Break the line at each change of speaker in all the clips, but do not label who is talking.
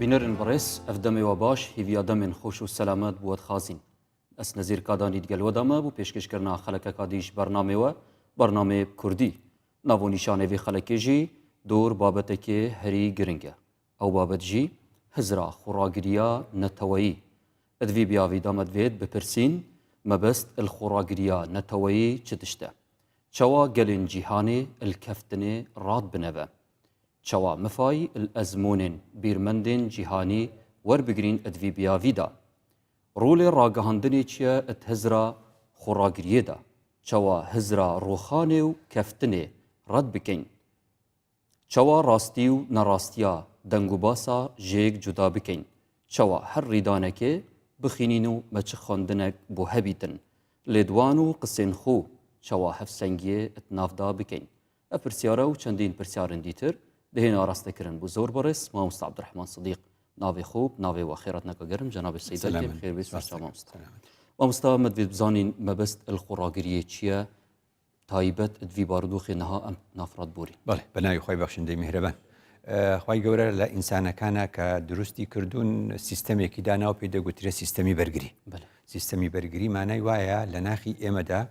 Bînerên birêz, ev demê we baş, hêviya demên xweş û selamet bi we dixwazîn. Ez Nezîr Kadanî digel we de me bo pêşkêşkirina xelekeka dî ji bernamê we, bernamê bi kurdî. Nav û nîşanê vê xelekê jî dor babetekê herî giring e. Ew babet jî hizra xweragiriya neteweyî. Di vî biyavî de me divêt bipirsîn mebest li xweragiriya neteweyî çi tişt e? Çawa gelên cîhanê li keftinê rat bineve? Çawa mifay li ezmûnên bîrmendên cîhanî werbigrîn di vî biyavî de? Rolê ragihandinê çi ye di hizra xweragiriyê de? Çawa hizra rûxanê û keftinê red bikeyn? Çawa rastî û nerastiya dengûbasa jêk cuda bikeyn? Çawa her rîdanekê bixînîn û me çi xwendinek bo hebîtin? Lêdwan û qisên xwe çawa hevsengiyê di nav da bikeyn? Ev pirsyare û çendîn pirsyarên dîtir dihên arastekirin bo zor birêz Mamosta Abdurehman Sidîq. Navê xwe bi navê we xêratneka germ cenabê Seyda kê bi xêr bê ser mamosta. Mamosta me divê bizanîn mebest li xwe ragiriyê çi ye? Taybet di vî barudoxê niha em nafrat borîn.
Belê, bi navê Xwedê bexşindeyê mîhreban. Xwedê gewre li însanekana ke dirustî kirdûn sîstemekî dana û pê degotire sîstemî bergirî. Sîstemî bergirî manay wایە لە ناخی ئێمەدا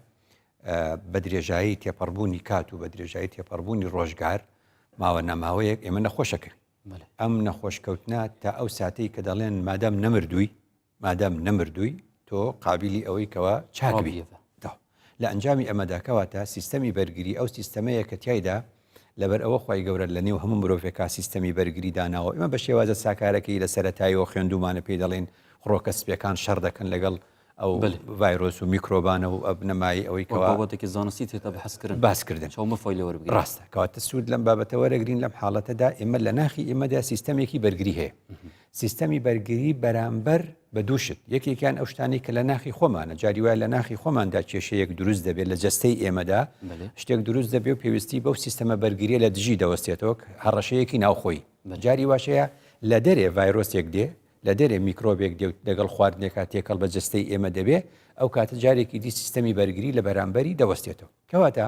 بە درێژایی تێپەڕبوونی کات و بە درێژایی تێپەڕبوونی ڕۆژگار ماوە ناماوەیەک ئێمە نەخۆشەکەین. ئەم نەخۆشکەوتنە تا ئەو ساتەی کە دەڵێن مادام نەمردووی مادام نەمردووی تۆ قابیلی ئەوەی کەوا چاک بی. لە ئەنجامی ئەمەدا کەواتە سیستەمی بەرگری ئەو سیستەمەیە کە تیایدا لەبەر ئەوە خوای گەورە لە نێو هەموو مرۆڤێکا سیستەمی بەرگری داناوە ئێمە بە شێوازە ساکارەکەی لە سەرەتایەوە خوێندومانە پێی دەڵێن خڕۆکە سپیەکان شەڕ دەکەن لەگەڵ ئەو ڤایرۆس و میکرۆبانە و ئەبنەمایی ئەوەی کەوا
بابەتێکی زانستی تێتا بەحسکردن
باسکردن
چاو مەفای لێ وەربگرین
ڕاستە کەواتە سوود لەم بابەتە وەرەگرین لەم حاڵەتەدا ئێمە لە ناخی ئێمەدا سیستەمێکی بەرگری هەیە سیستەمی بەرگری بەرامبەر بە دوو شت، یەکێکیان ئەو شتانەی کە لە ناخی خۆمانە، جاری وایە لە ناخی خۆماندا کێشەیەک دروست دەبێت لە جەستەی ئێمەدا شتێک دروست دەبێت و پێویستی بەو سیستەمە بەرگریە لە دژی دەوەستێتەوە هەڕەشەیەکی ناوخۆی جاری واشەیە لە دەرێ ڤایرۆسێک دێ لە دەرێ میکرۆبێک دێ و لەگەڵ خواردنێکا تێکەڵ بە جەستەی ئێمە دەبێ ئەو کاتە جارێکی دی سیستەمی بەرگری لە بەرامبەری دەوەستێتەوە. کەواتە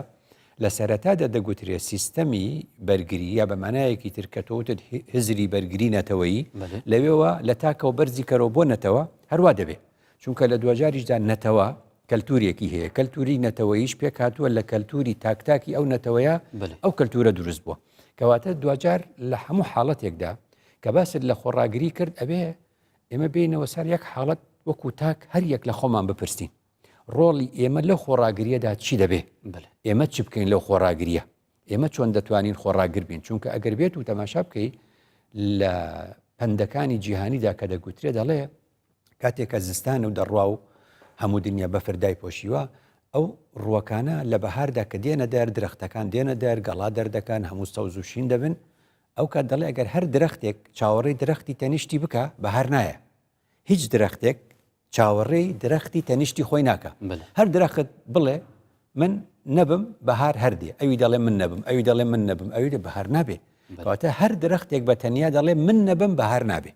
لە سەرەتادا دەگوترێ سیستەمی بەرگری یا بە مانایەکی تر کە تۆ وتت هزری بەرگری نەتەوەیی لەوێوە لە تاکەوە بەرزی کەرەوە بۆ نەتەوە هەروا دەبێ چونکە لە دواجاریشدا نەتەوە کەلتورێکی هەیە کەلتوری نەتەوەیش پێکهاتووە لە کەلتوری تاکتاکی ئەو نەتەوەیە ئەو کەلتورە دروست بووە کەواتە دواجار لە هەموو حاڵەتێکدا کە باست لە خۆڕاگری کرد ئەبێ ئێمە بینەوە سەر یەک حاڵەت وەکو تاک هەر یەک لە خۆمان بپرسین ڕۆڵی ئێمە لەو خۆڕاگرییەدا چی دەبێ؟ ئێمە چ بکەین لەو خۆڕاگرییە؟ ئێمە چۆن دەتوانین خۆڕاگر بین؟ چونکە ئەگەر بێت و تەماشا بکەی لە پەندەکانی جیهانیدا کە دەگوترێ دەڵێ کاتێک کە زستان و دەڕوا و هەموو دنیا بەفر دایپۆشیوە ئەو ڕووەکانە لە بەهاردا کە دێنە دەر درەختەکان دێنە دەر گەڵا دەردەکەن هەموو سەوز و شین دەبن ئەو کات دەڵێ ئەگەر هەر درەختێک چاوەڕێی درەختی تەنیشتی بکە بەهار نایە هیچ درەختێک چاوەڕێی درەختی تەنیشتی خۆی ناکا هەر درەخت بڵێ من نەبم بەهار هەردێ ئەوی دەڵێ من نەبم ئەوی دەڵێ من نەبم ئەوی لە بەهار نابێ کەواتە هەر درەختێک بە تەنیا دەڵێ من نەبم بەهار نابێ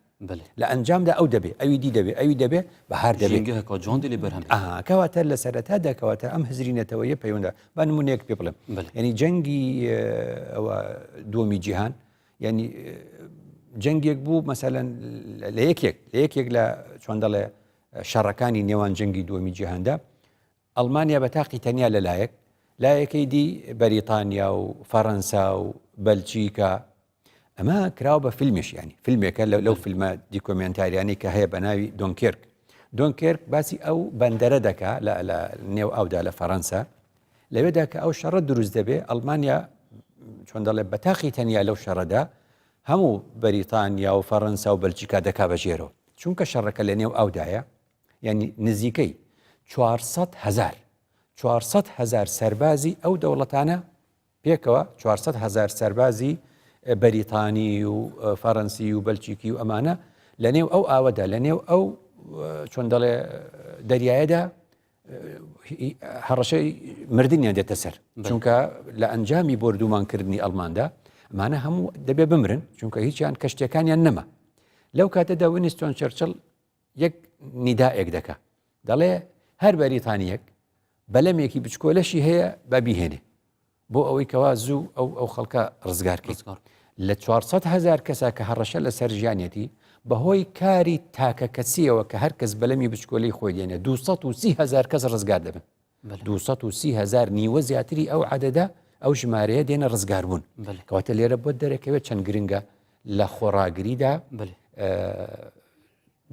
لە ئەنجامدا ئەو دەبێ ئەوی دی دەبێ ئەوی دەبێ بەهار دەبێ
جوان لێ بەرهەم
کەواتە لە سەرەتادا کەواتە ئەم هزری نەتەوەیە پەیوەندە بە نمونەیەک پێ بڵێم یعنی جەنگی ئەوە دووەمی جیهان یعنی جەنگێک بوو مەسەلەن لە یەکێک لە یەکێک لە چۆن دەڵێ شەڕەکانی نێوان جەنگی دووەمی جیهاندا ئەڵمانیا بە تاقی تەنیا لەلایەک لایەکەی دی بەریتانیا و فەڕەنسا و بەلجیکا ئەمە کراوە بە فیلمیش ینی فیلمێکە لەو فیلمە دیکۆمێنتاریانی کە هەیە بە ناوی دۆنکێرک دۆنکێرک باسی ئەو بەندەرە دەکا لە نێو ئەودا لە فەڕەنسا لەوێدا کە ئەو شەڕە دروست دەبێ ئەڵمانیا چۆن دەڵێ بە تاقی تەنیا لەو شەڕەدا هەموو بەریتانیا و فەڕەنسا و بەلجیکا دەکا بە ژێرەوە چونکە شەڕەکە لە نێو ئاودایە یعنی نزیکەی 400 هزار 400 هزار سەربازی ئەو دەوڵەتانە پێکەوە 400 هزار سەربازی بەریتانی و فەرەنسی و بەلچیکی و ئەمانە لە نێو ئەو ئاوەدا لە نێو ئەو چۆن دەڵێ دەریایەدا هەڕەشەی مردنیان دێتە سەر چونکە لە ئەنجامی بۆردومانکردنی ئەڵماندا ئەمانە هەموو دەبێ بمرن چونکە هیچیان کەشتەکانیان نەما لەو کاتەدا ونیستۆن چرچڵ یەک نیدائێک دەکا دەڵێ هەر بەریتانیەک بەلەمێکی بچکۆلەشی هەیە بە بیهێنێ بۆ ئەوەی کەوا زوو ئەو ئەو خەڵکە ڕزگار کرد. لە 400 هزار کەسا کە هەڕەشە لەسەر ژیانیەتی بەهۆی کاری تاکە کەسیەوە کە هەر کەس بەلەمی بچکۆلەی خۆی دێنێ 230 هزار کەس ڕزگار دەبن. 230 هزار نیوە زیاتری ئەو عەدەدە ئەو ژمارەیە دێنە ڕزگاربوون. کەواتە لێرە بۆت دەرەکەوێت چەند گرنگە لە خۆڕاگریدا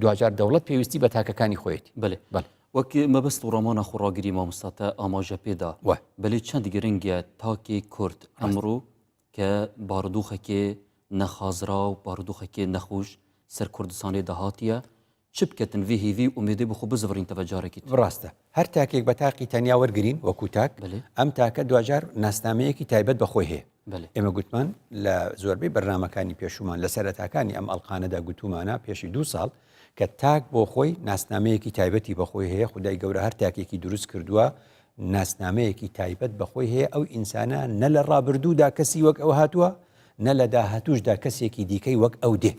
دواجار دەوڵەت پێویستی بە تاکەکانی خۆیەتی.
بەێ بەڵێ وەک مەبەست و ڕامانە خۆڕاگری مامۆستاتە ئاماژە پێدا بەێ چەند گرنگە تاکێ کورد ئەمڕۆ کە بارودوخەکێ نەخازرا و بارودوخەکێ نەخوش سەر کوردستانێ داهاتیە چ بکەتن ڤی هیڤی و ئومێدێ بخو بزڤرین تەڤ جارێکی تر.
ڕاستە هەر تاکێک بە تاقی تەنیا وەرگرین وەکو تاک، ئەم تاکە دواجار ناسنامەیەکی تایبەت بە خۆی هەیە. ئێمە گوتمان لە زۆربەی بەرنامەکانی پێشوومان لە سەرەتاکانی ئەم ئەڵقانەدا گوتوومانە پێشی دوو ساڵ کە تاک بۆ خۆی ناسنامەیەکی تایبەتی بە خۆی هەیە، خودای گەورە هەر تاکێکی دروست کردووە ناسنامەیەکی تایبەت بە خۆی هەیە، ئەو ئینسانە نە لە ڕابردوودا کەسی وەک ئەو هاتووە، نە لە داهاتووشدا کەسێکی دیکەی وەک ئەو دێ.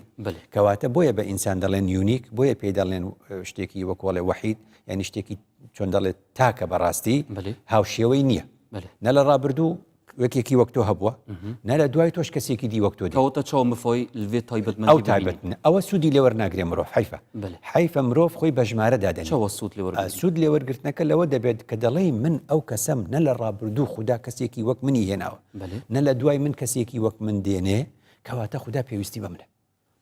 کەواتە بۆیە بە ئینسان دەڵێن unique، بۆیە پێی دەڵێن شتێکی وەک وەڵێ وەحید، یانی شتێکی چۆن دەڵێت تاکە بەڕاستی هاوشێوەی نییە. نە لە ڕابردوو یەکێکی وەک تۆ هەبووە، نە لە دوای تۆش کەسێکی دی وەک تۆ دێ.
کەواتە چاو مفای لڤێ تایبەتمەندی
ئەو تایبەت ئەوە سوودی لێ وەرناگرێ مرۆڤ حەیفە. حەیفە مرۆڤ خۆی بە ژمارە دادەنێ.
چاوە سوود لێ وەربگرێ؟
سوود لێ وەرگرتنەکە لەوە دەبێت کە دەڵێی من ئەو کەسەم نە لە ڕابردوو خودا کەسێکی وەک منی هێناوە، نە لە دوای من کەسێکی وەک من دێنێ، کەواتە خودا پێویستی بە منە.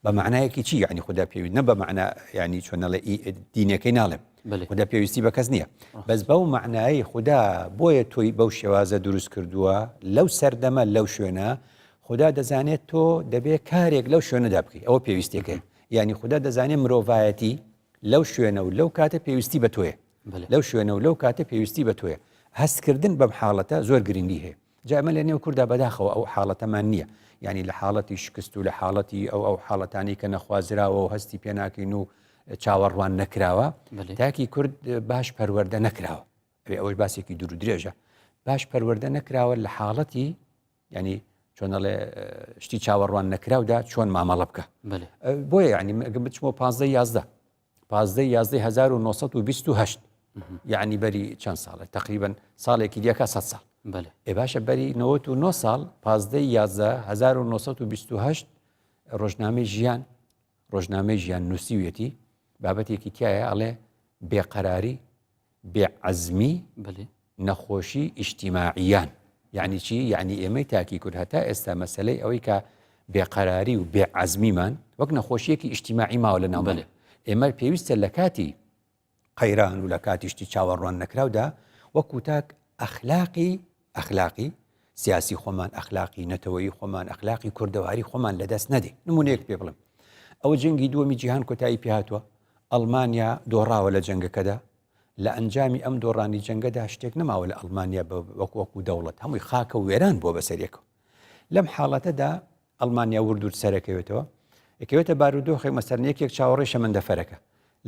بە مەعنایەکی چی یعنی خودا پێویست نە بە مەعنا یعنی چۆن نەڵێ دینەکەی ناڵێم خودا پێویستی بە کەس نییە بەس بەو مەعنایی خودا بۆیە تۆی بەو شێوازە دروست کردووە لەو سەردەمە لەو شوێنە خودا دەزانێت تۆ دەبێ کارێک لەو شوێنەدا بکەیت ئەوە پێویستێکە یعنی خودا دەزانێت مرۆڤایەتی لەو شوێنە و لەو کاتە پێویستی بە تۆیە لەو شوێنە و لەو کاتە پێویستی بە تۆیە هەستکردن بەم حاڵەتە زۆر گرنگی هەیە جا ئەمە لە نێو کوردا بەداخەوە ئەو حاڵەتەمان نییە یعنی لە حاڵەتی شکست و لە حاڵەتی ئەو ئەو حاڵەتانی کە نەخوازراوە و هەستی پێناکەین و چاوەڕوان نەکراوە تاکی کورد باش پەروەردە نەکراوە ئەوێ ئەوەش باسێکی دوور و درێژە باش پەروەردە نەکراوە لە حاڵەتی ینی چۆنەڵێ شتی چاوەڕوان نەکراودا چۆن مامەڵە بکە بۆیە ینی بچمەوە 15 یازدە پازدەی یازدەی 1928 یعنی بەری چەند ساڵە تقریبن ساڵێکی دیەکە 100 ساڵ ئێ باشە بەری 99 ساڵ پازدەی یازدە 1928 ڕۆژنامەی ژیان ڕۆژنامەی ژیان نووسیویەتی بابەتێکی تایە ئەڵێ بێقەراری بێ عەزمی نەخۆشی ئیجتیماعیان یعنی چی یعنی ئێمەی تاکی کورد هەتا ئێستا مەسلەی ئەوەی کە بێقەراری و بێ عەزمیمان وەک نەخۆشیەکی ئیجتیماعی ماوە لە ناومان ئێمە پێویستە لە کاتی قەیران و لە کاتی شتی چاوەڕوان نەکراودا وەکو تاک ئەخلاقی ئەخلاقی سیاسی خۆمان ئەخلاقی نەتەوەیی خۆمان ئەخلاقی کوردەواری خۆمان لەدەست نەدەین نمونەیەک پێ بڵێم ئەوە جەنگی دووەمی جیهان کۆتایی پێهاتووە ئەڵمانیا دۆڕاوە لە جەنگەکەدا لە ئەنجامی ئەم دۆڕانی جەنگەدا شتێک نەماوە لە ئەڵمانیا وەک وەکو دەوڵەت هەمووی خاکە و وێران بووە بەسەرێکەوە لەم حاڵەتەدا ئەڵمانیا ورد ورد سەرەکەوێتەوە ئەکەوێتە بارودۆخێک مەسەرن یەکێک چاوەڕێی شەمەندەفەرەکە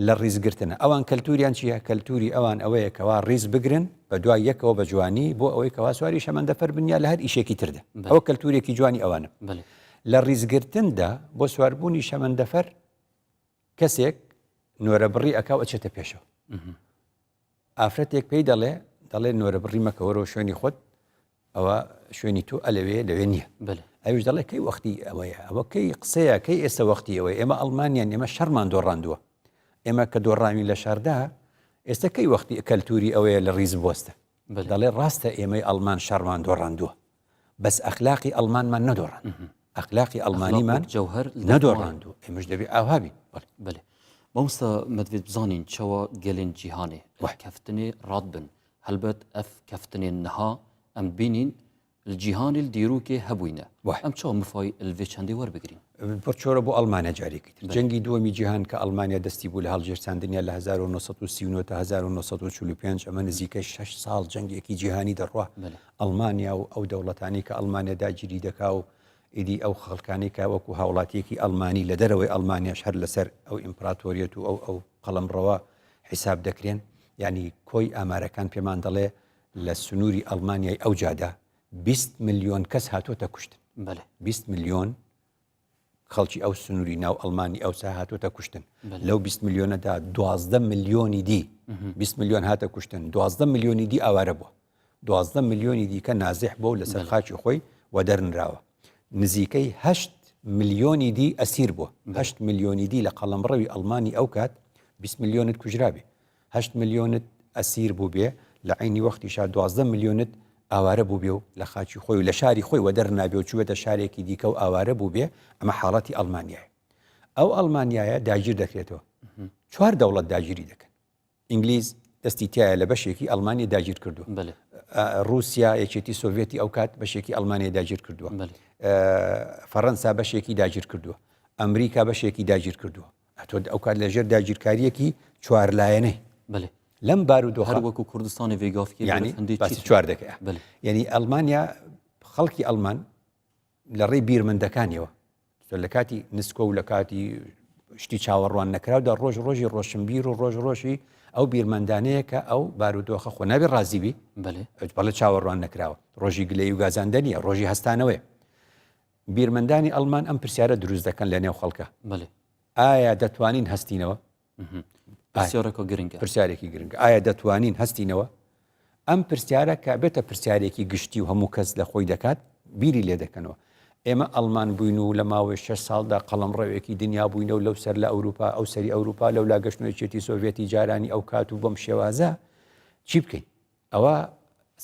لە ڕیزگرتنە ئەوان کەلتوریان چییە کەلتوری ئەوان ئەوەیە کەوا ڕیز بگرن بە دوای یەکەوە بە جوانی بۆ ئەوەی کەوا سواری شەمەندەفەر بن یا لە هەر ئیشێکی تردا ئەوە کەلتورێکی جوانی ئەوانە لە ڕیزگرتندا بۆ سواربوونی شەمەندەفەر کەسێک نۆرە بڕی ئەکا و ئەچێتە پێشەوە ئافرەتێک پێی دەڵێ دەڵێ نۆرە بڕی مەکە وەرەوە شوێنی خۆت ئەوە شوێنی تۆ ئەلەوێ لەوێ نییە ئەویش دەڵێ کەی وەختی ئەوەیە ئەوە کەی قسەیە کەی ئێستا وەختی ئەوەی ئێمە ئەڵمانیان ئێمە شەرمان دۆڕاندووە ئێمە کە دۆڕاوین لە شاردا ئێستا کەی وەختی کەلتوری ئەوەیە لە ڕیز بوەستە دەڵێ ڕاستە ئێمەی ئەڵمان شەڕمان دۆڕاندووە بەس ئەخلاقی ئەڵمانمان نەدۆڕاند ئەخلاقی ئەڵمانیمان
جەوهەر
نەدۆڕاندوو ئێمەش دەبێ ئاوها بین
بەێ مامۆستا مەدوێت بزانین چەوە گەلێن جیهانێ کەفتنێ ڕات بن هەلبەت ئەف کەفتنێ نها ئەم بینین جیهانی دیروکێ هەبووینە ئەم چۆ مفای الڤێ چەندێ وەربگرین
بچۆرە بۆ ئەڵمانیا جارێکی تر جەنگی دووەمی جیهان کە ئەڵمانیا دەستی بوو لە هەڵگیرساندنیا لە 1939 تا 1945 ئەمە نزیکەی 6 ساڵ جەنگێکی جیهانی دەڕوا ئەڵمانیا و ئەو دەوڵەتانی کە ئەڵمانیا داگیری دەکا و ئیدی ئەو خەڵکانی کە وەکو هاوڵاتیەکی ئەڵمانی لە دەرەوەی ئەڵمانیاش هەر لەسەر ئەو ئیمپراتۆریەت و ئەو ئەو قەڵەمڕەوە حیساب دەکرێن یعنی کۆی ئامارەکان پێمان دەڵێ لە سنووری ئەڵمانیای ئەو جادا 20 ملیۆن کەس هاتۆتە کوشتن 20 ملیۆن خەڵکی ئەو سنووری ناو ئەڵمانی ئەوسا هاتۆتە کوشتن لەو 20 ملیۆنەدا 12 ملیۆنی دی 20 ملیۆن هاتە کوشتن 12 ملیۆنی دی ئاوارە بووە 12 ملیۆنی دیکە نازح بۆ لەسەر خاکی خۆی وەدەرنراوە. نزیکەی هەشت ملیۆنی دی ئەسیر بووە. هەشت ملیۆنی دی لە قەڵەمڕەوی ئەڵمانی ئەو کات 20 ملیۆنت کوژرابێ. هەشت ملیۆنت ئەسیر بووبێ، لە عەینی وەختیشا 12 ملیۆنت ئاوارە بووبێ و لە خاکی خۆی و لە شاری خۆی وەدەر نابێ و چووبێتە شارێکی دیکە و ئاوارە بووبێ، ئەمە حاڵەتی ئەڵمانیایە. ئەو ئەڵمانیایە داگیر دەکرێتەوە. چوار دەوڵەت داگیری دەکەن. ئینگلیز دەستی تایە لە بەشێکی ئەڵمانیا داگیر کردووە. ڕووسیا یەکێتی سۆڤێتی ئەو کات بەشێکی ئەڵمانیا داگیر کردووە. فەڕەنسا بەشێکی داگیر کردووە. ئەمریکا بەشێکی داگیر کردووە. ئەتۆ ئەو کات لەژێر داگیرکاریەکی چوارلایەنەی. لەم بارودۆخە
هەر وەکو کوردستانی ڤێگافکی
یعنی باسی چوار دەکەی. یعنی ئەڵمانیا خەڵکی ئەڵمان لە ڕێی بیرمەندەکانیەوە لە کاتی نسکۆ و لە کاتی شتی چاوەڕوان نەکراودا ڕۆژ ڕۆژی ڕۆشنبیر و ڕۆژ ڕۆژی ئەو بیرمەندانەیە کە ئەو بارودۆخە خۆ نابێ ڕازی بی بەڵێ چاوەڕوان نەکراوە ڕۆژی گلەی و گازاندە نیە ڕۆژی هەستانەوەی بیرمەندانی ئەڵمان ئەم پرسیارە دروست دەکەن لە نێو خەڵکە ئایا دەتوانین هەستینەوە
پرسیارێکە گرنگە
پرسیارێکی گرنگە ئایا دەتوانین هەستینەوە ئەم پرسیارە کە بێتە پرسیارێکی گشتی و هەموو کەس لە خۆی دەکات بیری لێ دەکەنەوە ئێمە ئەڵمان بووین و لە ماوەی 6 ساڵدا قەڵم ڕەوێکی دنیا بووینە و لەو سەر لە ئەوروپا ئەو سەری ئەوروپا لەو لا گەشتنەوەیەتی سۆڤێتی جارانی ئەو کات و بەم شێوازە چی بکەین ئەوە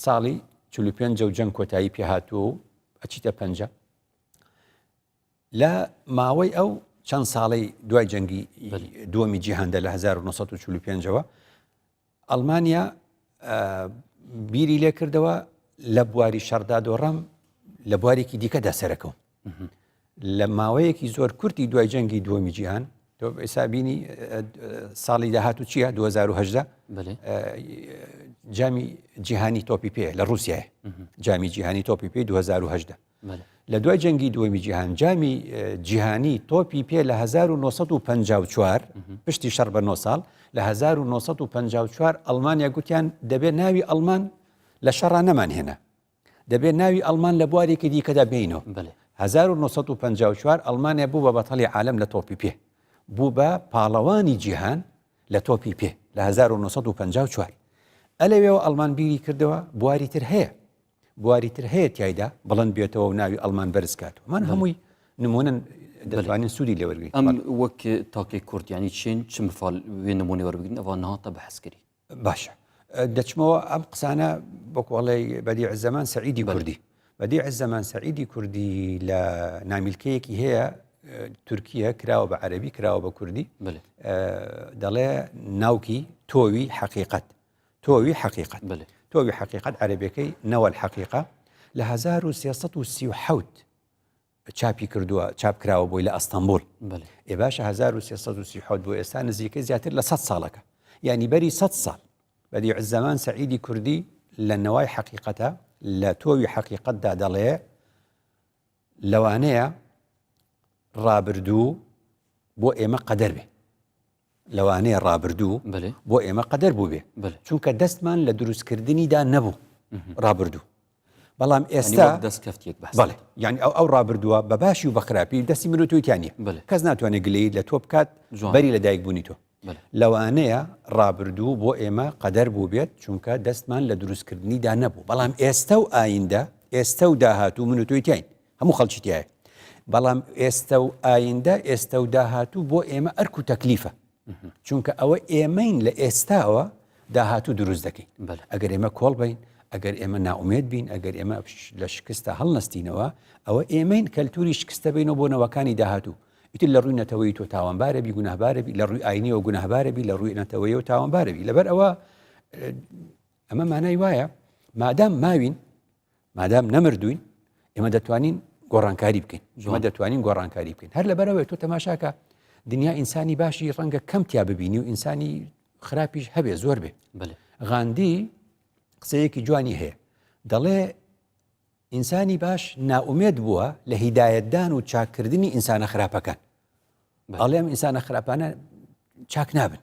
ساڵی 45 و جەنگ کۆتایی پێهاتووە و ئەچیتە پەنجە لە ماوەی ئەو چەند ساڵەی دوای جەنگی دووەمی جیهاندا لە 1945ەوە ئەڵمانیا بیری لێکردەوە لە بواری شەڕدا دۆڕام لە بوارێکی دیکەدا سەرەکەوم لە ماوەیەکی زۆر کورتی دوای جەنگی دووەمی جیهان تۆ ئێستا بینی ساڵی داهاتوو چییە 2010 جامی جیهانی تۆپی پێ لە رووسایە جامی جیهانی تۆپی پێ 2010 لە دوای جەنگی دووەمی جیهان جامی جیهانی تۆپی پێ لە 1954 پشتی شەڕ بە 9 ساڵ لە 1954 ئەڵمانیا گوتیان دەبێت ناوی ئەڵمان لە شەڕا نەمان هێنا دەبێت ناوی ئەڵمان لە بوارێکی دیکەدا بینەوە 1954 ئەڵمانیا بوو بە بەتەڵی عالم لە تۆپی پێ بوو بە پاڵەوانی جیهان لە تۆپی پێ لە 1954 ئەلەوێەوە ئەڵمان بیری کردەوە بواری تر هەیە بواری تر هەیە تیایدا بڵند بێتەوە و ناوی ئەڵمان بەرز کاتەوە من هەمووی نمونن دەتوانین سوودی لێ وەرگین
ئەم وەک تاکێک کورد یانی چین چ مفال وێ نمونێ وەربگرن ئەوە نهاتە بەحسکری
باشە دەچمەوە ئەم قسانە بۆکۆڵەی بەدیع زەمان سەعیدی کوردی بەدیع زەمان سەعیدی کوردی لە نامیلکەیەکی هەیە تورکیە کراوە بە عەربی کراوە بە کوردی دەڵێ ناوکی تۆوی حەقیقەت تۆوی حەقیقەت
بەلێ.
تۆوی حەقیقەت عەرەبیەکەی نوى الحقیقە لە 1337 چاپی کردووە چاپ کراوە بۆی لە ئەستەنبوڵ
بەلێ.
ئێ باشە 1337 بۆ ئێستا نزیکەی زیاتر لە 100 ساڵەکە یعنی بەری 100 ساڵ بەدیع الزەمان سەعیدی کوردی لە نەوای حەقیقەتە لە تۆوی حەقیقەتدا دەڵێ لەوانەیە ڕابردوو بۆ ئێمە قەدەر بێ لەوانەیە ڕابردوو بۆ ئێمە قەدەر بووبێ چونکە دەستمان لە دروستکردنیدا نەبوو ڕابردوو بەڵام ئێستا
دەستکەفتێک
بەڵێ یعنی ئەو ئەو ڕابردووە بە باشی و بەخراپی دەستی من و تویتیان نیە کەس ناتوانێت گلەیت لە تۆ بکات بەری لە دایک بوونی تۆ لەوانەیە ڕابردوو بۆ ئێمە قەدەر بوو بێت چونکە دەستمان لە دروستکردنیدا نەبوو بەڵام ئێستا و ئایندە ئێستا و داهاتوو من و تۆی تیاین هەموو خەڵکی تایە بەڵام ئێستا و ئایندە ئێستا و داهاتوو بۆ ئێمە ئەرک و تەکلیفە چونکە ئەوە ئێمەین لە ئێستاوە داهاتوو دروست دەکەین ئەگەر ئێمە کۆڵ بین ئەگەر ئێمە ناومێت بین ئەگەر ئێمە لە شکستە هەڵنەستینەوە ئەوە ئێمەین کەلتوری شکستە بینەوە بۆ نەوەکانی داهاتوو ئیتر لە ڕووی نەتەوەی تۆ تاوانبارە بی گوناهبارە بی لە ڕووی ئاینیەوە گوناهبارە بی لە ڕووی نەتەوەیەوە تاوانبارە بی لەبەر ئەوە ئەمە مانای وایە مادام ماوین مادام نەمردوین ئێمە دەتوانین گۆڕانکاری بکەین ئێمە دەتوانین گۆڕانکاری بکەین هەر لەبەرەوەی تۆ تەماشاکە دنیا ئینسانی باشی ڕەنگە کەم تیا ببینی و ئینسانی خراپیش هەبێ زۆر بێ غاندی قسەیەکی جوانی هەیە دەڵێ ئینسانی باش نائومێد بووە لە هیدایەتدان و چاککردنی ئینسانە خراپەکان ئەڵێ ئەم ئینسانە خراپانە چاک نابن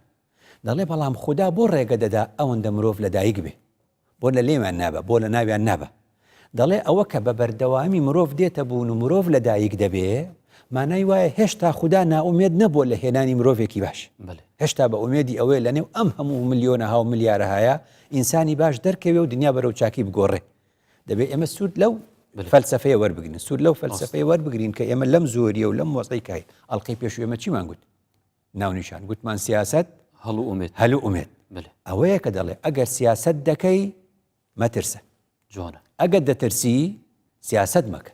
دەڵێ بەڵام خودا بۆ ڕێگە دەدا ئەوەندە مرۆڤ لەدایک بێ بۆ لە لێیان نابە بۆ لە ناویان نابە دەڵێ ئەوە کە بە بەردەوامی مرۆڤ دێتە بوون و مرۆڤ لەدایک دەبێ مانای وایە هێشتا خودا نائومێد نەبووە لە هێنانی مرۆڤێکی باش هێشتا بە ئومێدی ئەوەیە لەنێو ئەم هەموو ملیۆنەها و ملیارەهایە ئینسانی باش دەرکەوێ و دنیا بەرەو چاکی بگۆڕێ دەبێ ئێمە سوود لەو. فەلسەفەیە وەربگرین، سوود لەو فەلسەفەیە وەربگرین کە ئێمە لەم زۆریە و لەم وەزعەی کای ئەڵقەی پێشوو ئێمە چیمان گوت؟ ناونیشان گوتمان سیاسەت
هەڵ و ئومێد
هەل و ئومێد ئەوەیە کە دەڵێ ئەگەر سیاسەت دەکەی مەترسە
جوانە
ئەگەر دەترسی سیاسەت مەکە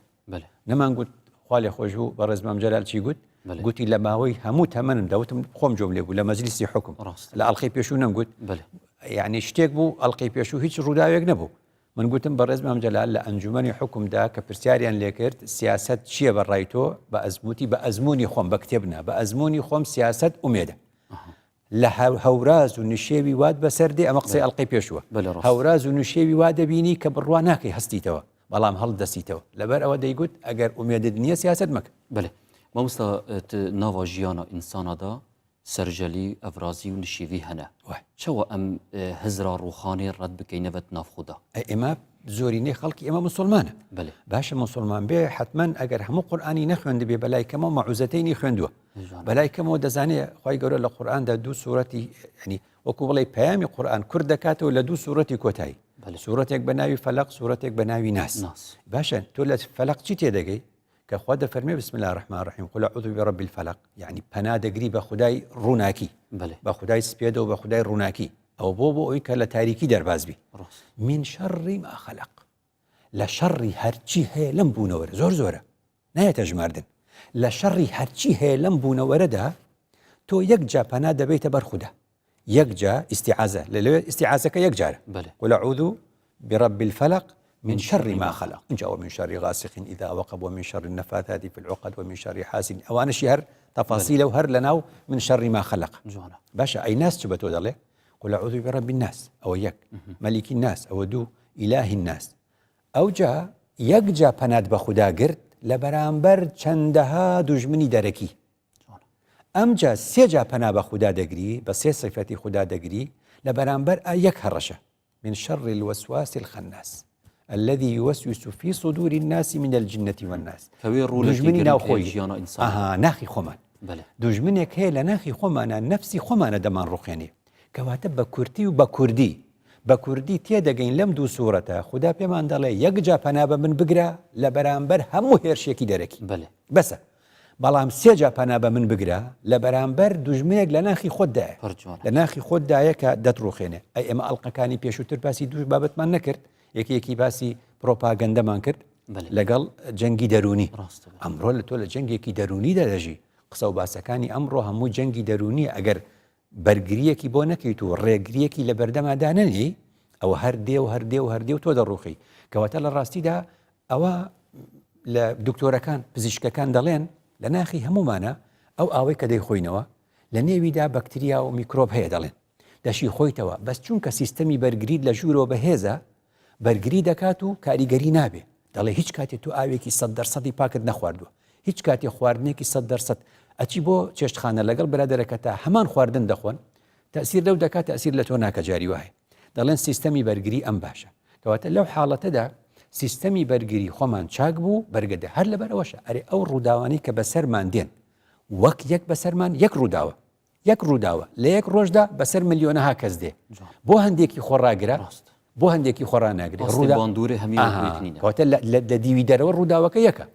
نەمان گوت خوا لێ خۆش بوو بەڕێز مام جەلال چی گوت گوتی لە ماوەی هەموو تەمەنم دەوتم خۆم جۆم لێ بوو لە مەجلیسی حکم لە ئەڵلقەی پێشوو نەمگوت یعنی شتێک بوو ئەڵلقەی پێشوو هیچ ڕووداوێک نەبوو من گوتم بەڕێز مام جەلال لە ئەنجومەنی حکومدا کە پرسیاریان لێکرد سیاسەت چییە بە ڕای تۆ بە ئەزموتی بە ئەزمموی خۆم بە کتێب نا بە ئەزمموی خۆم سیاست ئومێدە لە هەوراز و نشێوی وات بەسەر دێ ئەمە قسەی ئەڵلقەی پێشووە هەوراز و نشێوی وا دەبینی کە بڕوا ناکەی هەستیتەوە بەڵام هەڵدەسیتەوە لەبەر ئەوە دەیگوت ئەگەر ئومێدت نییە سیاست مەکە.
بەێ مامۆستا ناوە ژیانە ئینسانەدا سەرژەلی، ئەڤرازی و نشیڤی هەنە. چەوە ئەم هزرا ڕووخانێ ڕەت بکەینەڤە ناڤ خودا؟
ئەی ئێمە زۆرینەی خەڵکی ئێمە موسوڵمانە.
بەلێ.
باشە موسوڵمان بێ حەتمەن ئەگەر هەموو قورئانی نەخوێندبێ بەلای کەمەوە مەعوزەتەینی خوێندووە. بەلای کەمەوە دەزانێ خوای گەورە لە قورئاندا دوو سورەتی یعنی وەکو بڵێ پەیامی قورئان کورت دەکاتەوە لە دوو سورەتی کۆتایی. سورەتێک بە ناوی فەلەق سورەتێک بە ناوی ناس. باشە تۆ لە فەلەق چی تێدەگەی؟ کە خوا دەفەرمێ بسم اللە الرحمن الرحیم قل اعوذ برب الفلق یعنی پەنا دەگری بە خودای ڕووناکی بە خودای سپێدە و بە خودای ڕووناکی ئەو بۆ بۆ ئەوی کە لە تاریکی دەرباز بی من شەڕی ما خەلق لە شەڕی هەرچی هەیە لەم بوونەوەرە زۆر زۆرە نایەتە ژماردن لە شەڕی هەرچی هەیە لەم بوونەوەرەدا تۆ یەک جا پەنا دەبیتە بەر خودا یەک جا ئیستیعازە لە لەوێ ئیستیعازەکە یەک جارە
بەلێ.
قل اعوذ برب الفلق من شر ما خلق ئینجا ومن شر غاسق اذا وقب ومن شر النفاثات في العقد ومن شر حاسد ئەوانەشی هەر تەفاسیلە و هەر لەناو من شر ما خلق
جوانە.
باشە ئەی ناس چ بە تۆ دەڵێ قل اعوذ برب الناس ئەوە یەک ملك الناس ئەوە دوو اله الناس ئەوجا یەک جا پەنات بە خودا گرت لە بەرامبەر چەندەها دوژمنی دەرەکی ئەمجا سێ جا پەنا بە خودا دەگری، بە سێ سیفەتی خودا دەگری، لە بەرامبەر ئا یەک هەڕەشە، من شر الوسواس الخناس الذی یوسوس فی صدور الناس من الجنة والناس.
کە وێ ڕوو لە
دوژمنی
گرنگ
ناوخۆیی
ژیانا ئینسان.
ئەها ناخی خۆمان.
بەلێ.
دوژمنێک هەیە لە ناخی خۆمانە نەفسی خۆمانە دەمانڕوخێنێ. کەواتە بە کورتی و بە کوردی بە کوردی تێدەگەین لەم دوو سوڕەتە خودا پێمان دەڵێ یەکجا پەنا بە من بگرە لە بەرامبەر هەموو هێرشێکی دەرەکی.
بەلێ.
بەسە. بەڵام سێ جا پەنا بە من بگرە لە بەرامبەر دوژمنێک لە ناخی خۆتدایە
پڕ جوانە.
لە ناخی خۆتدایە کە دەتڕوخێنێ. ئەی ئێمە ئەڵقەکانی پێشووتر باسی دوو بابەتمان نەکرد، یەکێکی باسی پرۆپاگەندەمان کرد
بەلێ.
لەگەڵ جەنگی دەروونی.
ڕاستە بەلێ.
ئەمڕۆ لە تۆ لە جەنگێکی دەروونیدا دەژی. قسە و باسەکانی ئەمڕۆ هەموو جەنگی دەروونیە. ئەگەر بەرگرییەکی بۆ نەکەیت و ڕێگرییەکی لە بەردەما دانەنێی، ئەوە هەر دێ و هەر دێ و هەر دێ و تۆ دەڕووخێی. کەواتە لە ڕاستیدا ئەوە لە دکتۆرەکان پزیشکەکان دەڵێن لە ناخی هەمومانە ئەو ئاوەی کە دەیخۆینەوە لە نێویدا بەکتریا و میکرۆب هەیە دەڵێن دەشی خۆیتەوە بەس چونکە سیستەمی بەرگریت لە ژوورەوە بەهێزە بەرگری دەکات و کاریگەری نابێ دەڵێ هیچ کاتێ تو ئاوێکی سە دەرسەدی پاکت نەخواردووە هیچ کاتێ خواردنێکی سە دەرسەد ئەچی بۆ چێشتخانە لەگەڵ برادەرەکەتا هەمان خواردن دەخۆن تەسیر لەو دەکات تەسیر لە تۆ ناکە جاری وایە دەڵێن سیستەمی بەرگری ئەم باشە کەواتە لەو حاڵەتەدا سیستەمی بەرگری خۆمان چاک بوو بەرگەدە هەر لەبەر ئەوەشە ئەرێ ئەو ڕووداوانەی کە بەسەرمان دێن وەک یەک بەسەرمان یەک ڕووداوە یەک ڕووداوە لە یەک ڕۆژدا بەسەر ملیۆنەها کەس دێ بۆ هەندێکی خۆڕاگرە بۆ هەندێکی خۆڕاناگرێ
ڕوودا باندورێ هەمی
کەواتە لە دیوی دەرەوە ڕووداوەکە یەکە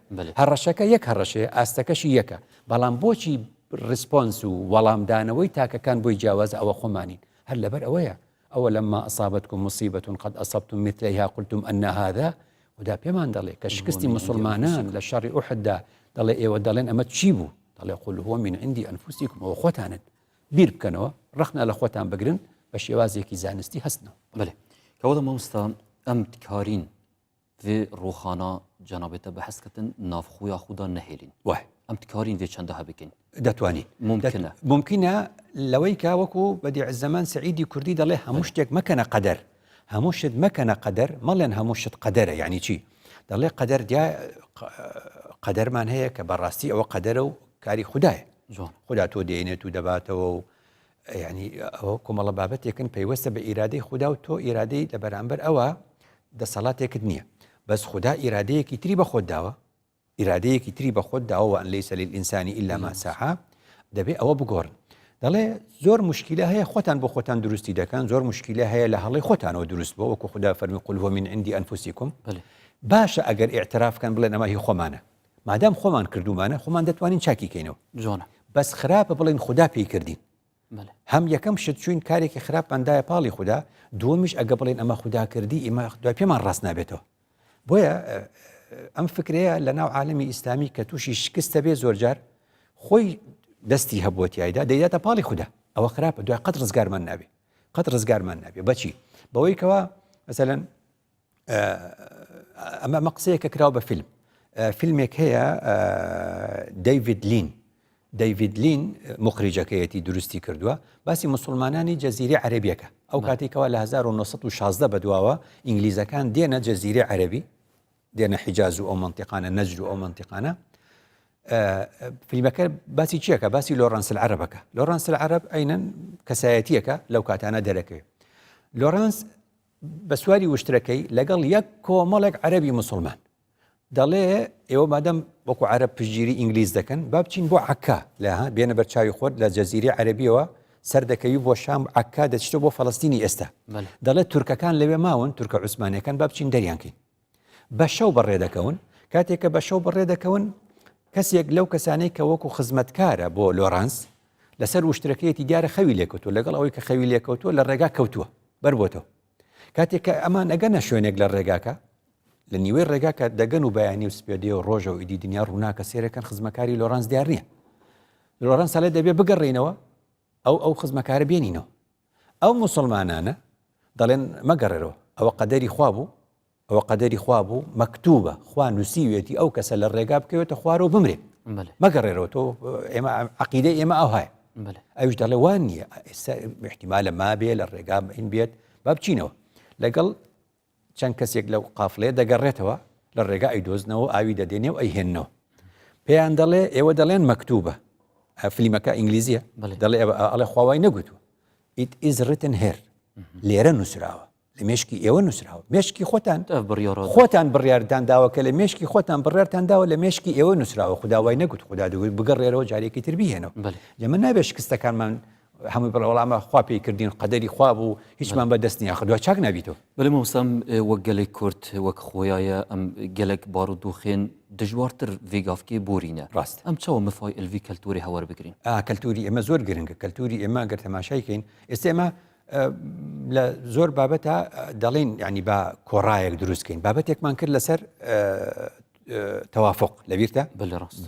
هەڕەشەکە یەک هەڕەشەیە ئاستەکەشی یەکە بەڵام بۆچی response و وەڵامدانەوەی تاکەکان بۆی جیاوازە ئەوە خۆمانین هەر لەبەر ئەوەیە أولما أصابتكم مصيبة قد أصبتم مثليها قلتم أنى هذا خودا پێمان دەڵێ کە شکستی مسلمانان لە شەڕی ئوحددا دەڵێ ئێوە دەڵێن ئەمە چی بوو دەڵێ قل هو من عند أنفسكم ئەوە خۆتانن بیر بکەنەوە ڕەخنە لە خۆتان بگرن بە شێوازێکی زانستی هەستنەوە.
بەلێ کەواتە مامۆستا ئەم تکارین ڤێ ڕوخانا جەنابێ تە بەحس کردن ناڤخویا خودا نەهێلین
وای.
ئەم تکارین ڤێ چەندە هەبکەین
دەتوانین
مومکنە
مومکنە لەوەی کە وەکو بەدیع الزەمان سەعیدی کوردی دەڵێ هەموو شتێک مەکەنە قەدەر هەموو شت مەکەنە قەدەر مەڵێن هەموو شت قەدەرە یعنی چی دەڵێ قەدەر دیا قەدەرمان هەیە کە بەڕاستی ئەوە قەدەرە و کاری خودایە
جوان
خودا تۆ دێنێت و دەباتەوە و یعنی ئەوە کۆمەڵە بابەتێکن پەیوەستە بە ئیرادەی خودا و تۆ ئیرادەی لە بەرامبەر ئەوە دەسەڵاتێکت نییە بەس خودا ئیرادەیەکی تری بە خۆت داوە ئیرادەیەکی تری بە خۆت داوە وان ليس للإنسان إلا ما سعى دەبێ ئەوە بگۆڕن دەڵێ زۆر مشکلە هەیە خۆتان بۆ خۆتان دروستی دەکەن زۆر مشکلە هەیە لە هەڵی خۆتانەوە دروست بۆ وەکو خودا فەرمی قل هو من عند أنفسكم. باشە ئەگەر ئیعتراف کەن بڵێن ئەمە هی خۆمانە مادام خۆمان کردومانە خۆمان دەتوانین چاکی کەینەوە
جوانە
بەس خراپە بڵێن خودا پێی کردین هەم یەکەم شت چوین کارێکی خراپمان دایە پاڵی خودا دووەمیش ئەگە بڵێن ئەمە خودا کردی ئێمە دوای پێمان ڕاست نابێتەوە بۆیە ئەم فکرەیە لە ناو عالمی ئیسلامی کە تووشی شکستە بێ زۆرجار خۆی دەستی هەبووە تایدا دەیداتە پاڵی خودا ئەوە خراپە دوای قەت ڕزگارمان نابێ قەت ڕزگارمان نابێ بەچی بەوەی کەوا مەسەلەن ئەمە ئەمە قسەیەکە کراوە بە فیلم فیلمێک هەیە دەیڤید لین دەیڤید لین مخریجەکەیەتی دروستی کردووە باسی مسلمانانی جەزیری عەربیەکە ئەو کاتێکەوە لە 1916 بەدواوە ئینگلیزەکان دێنە جەزیری عەربی دێنە حیجاز و ئەو منتیقانە نەجد و ئەو منتیقانە فیلمەکە باسی چیەکە باسی لۆڕانس العربەکە لۆڕانس العرب ئەینەن کەسایەتیەکە لەو کاتانە دەرەکەوێت لۆڕانس بە سواری وشترەکەی لەگەڵ یەک کۆمەڵێک عەرەبی مسلمان دەڵێ ئێوە مادەم وەکو عەرەب پشتگیری ئینگلیز دەکەن با بچین بۆ عەکا لە ها بێنە بەرچاوی خۆت لە جەزیرەی عەرەبیەوە سەردەکەوی بۆ شام عەکا دەچیتەوە بۆ فەڵەستینی ئێستا دەڵێ تورکەکان لەوێ ماون تورکە عوسمانیەکان با بچین دەریانکەین بە شەو بەڕێ دەکەون کاتێک کە بە شەو بەڕێ دەکەون کەسێک لەو کەسانەی کە وەکو خزمەتکارە بۆ لۆرانس لەسەر وشترەکەیەتی دیارە خەوی لێکەوتووە لەگەڵ ئەوەی کە خەوی لێکەوتووە لە ڕێگا کەوتووە بەربۆتەوە کاتێک کە ئەمان ئەگەنە شوێنێک لە ڕێگاکە لە نیوەی ڕێگاکە دەگەن و بەیانی و سپێدێ و ڕۆژە و ئیدی دنیا ڕووناکە سێرەکەن خزمەکاری لۆرانس دیار نییە لۆرانس ئەڵێ دەبێ بگەڕێینەوە ئەو ئەو خزمەکارە بێنینەوە ئەو موسڵمانانە دەڵێن مەگەڕێرەوە ئەوە قەدەری خوا بوو ئەوە قەدەری خوا بوو مەکتوبە خوا نووسیوێتی ئەو کەسە لە ڕێگا بکەوێتە خوارەوە بمرێ مەگەڕێرەوە تۆ ئێمە عقیدەی ئێمە ئەو هەیە ئەوش دەڵێ وان نییە ئێستا احتیمالە مابێ لە ڕێگا این بێت با بچینەوە لەگەڵ چەند کەسێک لەو قافلەیە دەگەڕێتەوە لە ڕێگا ئەیدۆزنەوە ئاوی دەدێنێ و ئەیهێننەوە پێیان دەڵێ ئێوە دەڵێن مەکتوبە فلیمەکە ئینگلیزیە دەڵێ ئەڵێ خواوای نەگوتووە It is written here لێرە نووسراوە لە مێشکی ئێوە نووسراوە مێشکی خۆتان خۆتان بڕیاردان داوە کە لە مێشکی خۆتان بڕیارتان داوە لە مێشکی ئێوە نووسراوە خوددا وای نەگوت خدا دەگوت بگەڕێرەوە جارێکی تر بیهێنەوە لەمە نابێت شکستەکانمان هەمووی بڵێ وەڵا ئەمە خوا پێی کردین قەدەری خوا بوو هیچمان بە دەست نییە خدوا چاک نابیتەوە.
بەلێ مامۆستا ئەم وەک گەلێک کورد وەک خۆیایە ئەم گەلەک بارودوخێن دژوارتر ڤێ گافکێ بۆرینە
ڕاستە.
ئەم چاوە مفای ئلڤی کەلتورێ هەوەر بگرین؟
ئا کەلتوری ئێمە زۆر گرنگە کەلتوری ئێمە گەر تەماشای کەین ئێستا ئێمە لە زۆر بابەتە دەڵێن یعنی با کۆڕایەک دروست کەین بابەتێکمان کرد لەسەر تەوافق لەبیرتە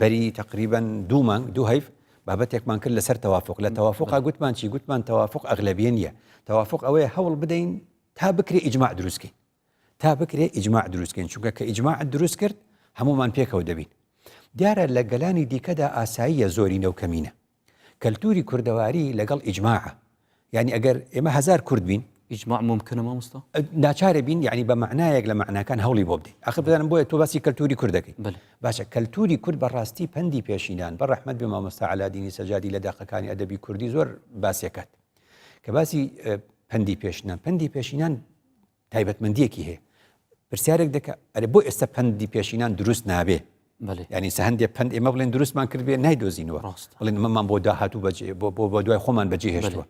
بەری تقریبا دوو مانگ دوو هەیف بابەتێکمان کرد لەسەر تەوافق لە تەوافقا گوتمان چی گوتمان تەوافق ئەغلبیە نییە تەوافق ئەوەیە هەوڵ بدەین تا بکرێ ئیجماع دروستکەین تا بکرێ ئیجماع دروستکەین چونکە کە ئیجماع دروست کرد هەمومان پێکەوە دەبین دیارە لە گەلانی دیکەدا ئاساییە زۆرینە و کەمینە کەلتوری کوردەواری لەگەڵ ئیجماعە یعنی ئەگەر ئێمە هەزار کورد بین
ئیجماع ممکنە مامۆستا؟
ناچارە بین یعنی بە معنایەک لە معناکان هەوڵی بۆ بدەین ئاخر بزانم بۆیە تۆ باسی کەلتوری کورد دەکەی باشە کەلتوری کورد بەڕاستی پەندی پێشینان بە ڕەحمەت بێ مامۆستا عەلادینی سەجادی لە دەقەکانی ئەدەبی کوردی زۆر باسیەکات کە باسی پەندی پێشینان پەندی پێشینان تایبەتمەندیەکی هەیە پرسیارێک دەکە ئەرێ بۆ ئێستا پەندی پێشینان دروست نابێ ینی سە هەندێک پند ئێمە بڵێن دروستمان کرد بێ نایدۆزینەوە بڵێن ئەمەمان بۆ داهاتوو بەجێ بۆ بۆ بۆ دوای خۆمان بەجێ هێشتووە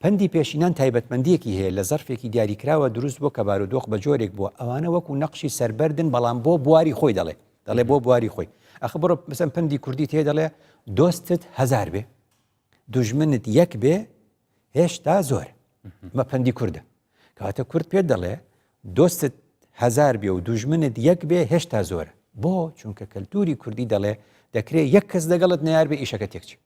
پەندی پێشینان تایبەتمەندیەکی هەیە لە زەرفێکی دیاریکراوە دروست بۆ کە بارودۆخ بە جۆرێک بووە ئەوانە وەکو نەقشی سەربەردن بەڵام بۆ بواری خۆی دەڵێ دەڵێ بۆ بواری خۆی ئەخ بڕۆ بسەن پەندی کوردی تێ دەڵێ دۆستت هەزار بێ دوژمنت یەک بێ هێشتا زۆر مە پەندی کوردە کەواتە کورد پێت دەڵێ دۆستت هەزار بێ و دوژمنت یەک بێ هێشتا زۆرە بۆ چونکە کەلتوری کوردی دەڵێ دەکرێ یەک کەس لەگەڵت نەیار بێ ئیشەکە تێکچێ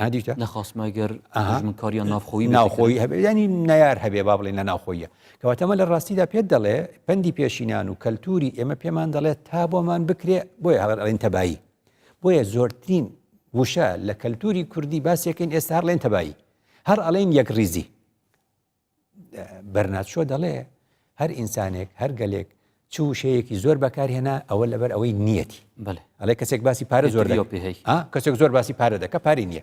ئادیتە
نەخواستمە گەر دوژمنکاریان ناوخۆیی
ناوخۆیی هەبێ ینی نەیار هەبێ با بڵێن لە ناوخۆیە کەواتەمە لە ڕاستیدا پێت دەڵێ پەندی پێشینان و کەلتوری ئێمە پێمان دەڵێت تا بۆمان بکرێ بۆیە هەڵ ئەڵێن تەبایی بۆیە زۆرترین وشە لە کەلتوری کوردی باسیەکەین ئێستا هەر ڵێن تەبایی هەر ئەڵێن یەکڕیزی بەرناتشۆ دەڵێ هەر ئینسانێک هەر گەلێک چ وشەیەکی زۆر بەکارهێنا ئەوە لەبەر ئەوەی نیەتی ئەڵێ کەسێک باسی پارە زۆر کەسێک زۆر باسی پارە دەکە پارەی نییە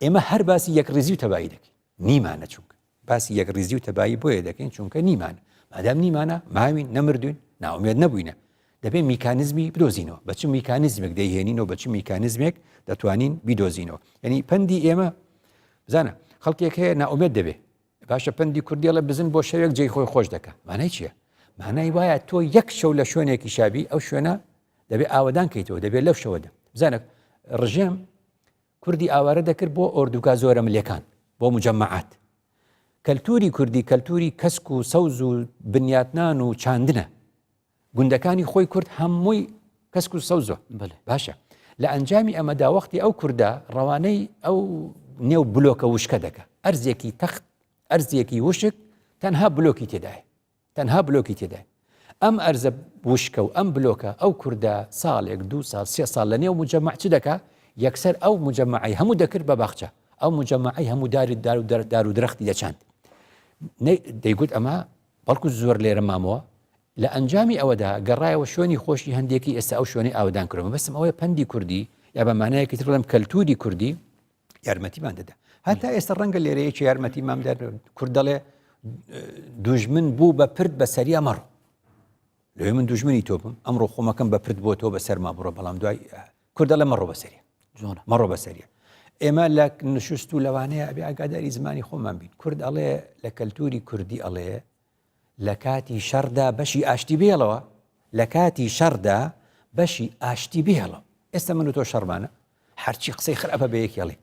ئێمە هەر باسی یەک ڕیزی و تەبایی دەکەین نیمانە چونکە باسی یەک ڕیزی و تەبایی بۆیە دەکەین چونکە نیمانە مادام نیمانە ماوین نەمردوین ناومێت نەبووینە دەبێ میکانزمی بدۆزینەوە بە چ میکانزمێک دەیهێنینەوە بە چ میکانزمێک دەتوانین بیدۆزینەوە یعنی پەندی ئێمە بزانە خەڵکێک هەیە نائومێد دەبێ باشە پەندی کوردیڵە بزن بۆ شەوێک جێی خۆی خۆش دەکە مانای چییە؟ مانای وایە تۆ یەک شەو لە شوێنێکی شابی ئەو شوێنە دەبێ ئاوەدان کەیتەوە دەبێت لەو شەوەدا بزانە ڕژێم کوردی ئاوارە دەکرد بۆ ئۆردوگا زۆرە ملێکان بۆ مجەمەعات کەلتوری کوردی کەلتوری کەسک و سەوز و بنیاتنان و چاندنە گوندەکانی خۆی کورد هەمووی کەسک و سەوزە باشە لە ئەنجامی ئەمەدا وەختی ئەو کوردە ڕەوانەی ئەو نێو بلۆکە وشکە دەکە ئەرزێکی تەخت ئەرزێکی وشک تەنها بلۆکی تێدایە تەنها بلۆکی تێدایە. ئەم ئەرزە وشکە و ئەم بلۆکە ئەو کوردە ساڵێک دوو ساڵ سێ ساڵ لە نێو مجەمەع چ دەکا؟ یەکسەر ئەو مجەمەعەی هەموو دەکرد بە باخچە، ئەو مجەمەعەی هەموو داری دار و دار و درەختی دەچاند. دەیگوت ئەمە بەڵکو زۆر لێرە مامەوە. لە ئەنجامی ئەوەدا گەڕایەوە شوێنی خۆشی هەندێکی ئێستا ئەو شوێنەی ئاوەدان کردووە. مەبەستم ئەوەیە پەندی کوردی یا بە مانایەکی تر بڵێم کەلتووری کوردی یارمەتیمان دەدا هەتا ئێستا ڕەنگە لێرە یەکی یارمەتی مام کورد دەڵێ دوژمن بوو بە پرد بە سەریا مەڕ لێ من دوژمنی تۆ بم ئەمڕۆ خۆمەکەم بە پرد بۆ تۆ بە سەرما بڕۆ بەڵام دوای کورد دەڵێ مەڕۆ بەسەریە مەڕۆ بەسەریە ئێمە لە نشست و لەوانەیە ئەبێ ئاگاداری زمانی خۆمان بین کورد ئەڵێ لە کەلتوری کوردی ئەڵێ لە کاتی شەڕدا بەشی ئاشتی بێڵەوە لە کاتی شەڕدا بەشی ئاشتی بهێڵە ئێستا من و تۆ شەڕمانە هەرچی قسەی خراپە بە یەک ئەڵێین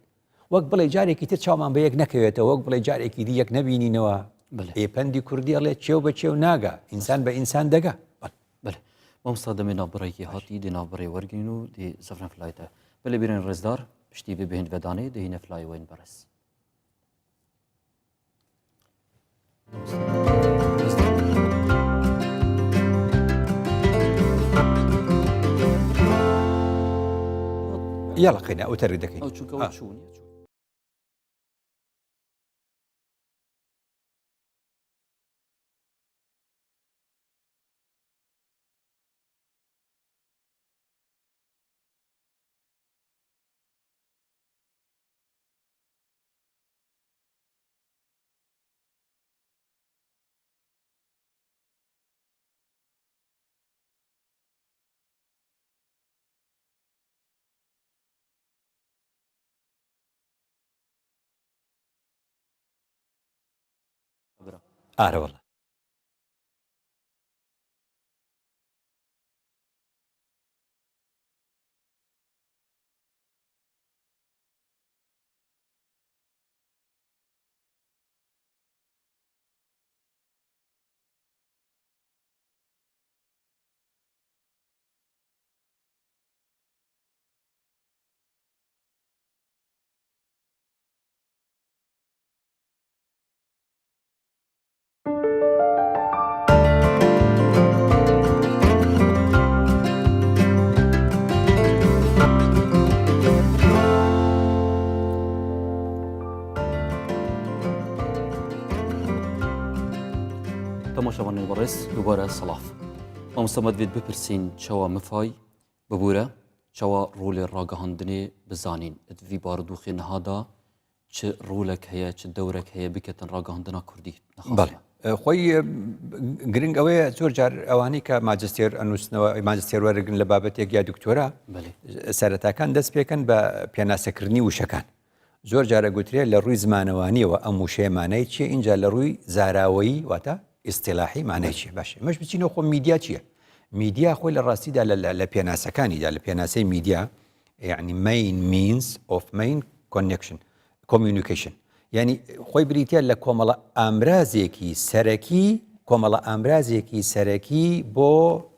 وەک بڵێ جارێکی تر چاومان بە یەک نەکەوێتەوە وەک بڵێ جارێکی دی یەک نەبینینەوە ئێ پەندی کوردی ئەڵێ چێو بە چێو ناگا ئینسان بە ئینسان دەگا
بەێ مامۆستا دەمێ ناوبڕێکی هاتی دێ ناوبڕێ وەرگین و دێ زەفرەن فلایتە بەلێ بیرن ڕێزدار پشتی ببێن بەدانێ دەهینە فلایوەین بەڕێز.
یاڵە قەینا ئەو تەرک دەکەین ئەو چونکە چوون ئارە وەڵا.
تەماشاوانێن بەڕێز دووبارە سەڵاف مامۆستا مەدوێت بپرسین چەوە مفای ببوورە چەوە ڕۆلێ ڕاگەهاندنێ بزانین ڤی بارودوخێ نەهادا چ ڕۆلێک هەیە چ دەورێک هەیە بکەتن ڕاگەهاندنا کوردی
بەڵێ خۆی گرنگ ئەوەیە زۆر جار ئەوانەی کە ماجستێر ئەنووسنەوە ماجستێر وەرگن لە بابەتێک یا دکتۆرا سەرەتاکان دەست پێکەن بە پێناسەکردنی وشەکان زۆر جارە گوترێ لە ڕووی زمانەوانیەوە ئەم وشەیە مانای چیە اینجا لە ڕووی زاراوەیی واتە ئیستیلاحی مانای چیە باشە مەش بچینەوە خۆ میدیا چییە میدیا خۆی لە ڕاستیدا لە پێناسەکانیدا لە پێناسەی میدیا یعنی main means of main connection communication یعنی خۆی بریتە لە کۆمەڵە ئامرازێکی سەرەکی کۆمەڵە ئامرازێکی سەرەکی بۆ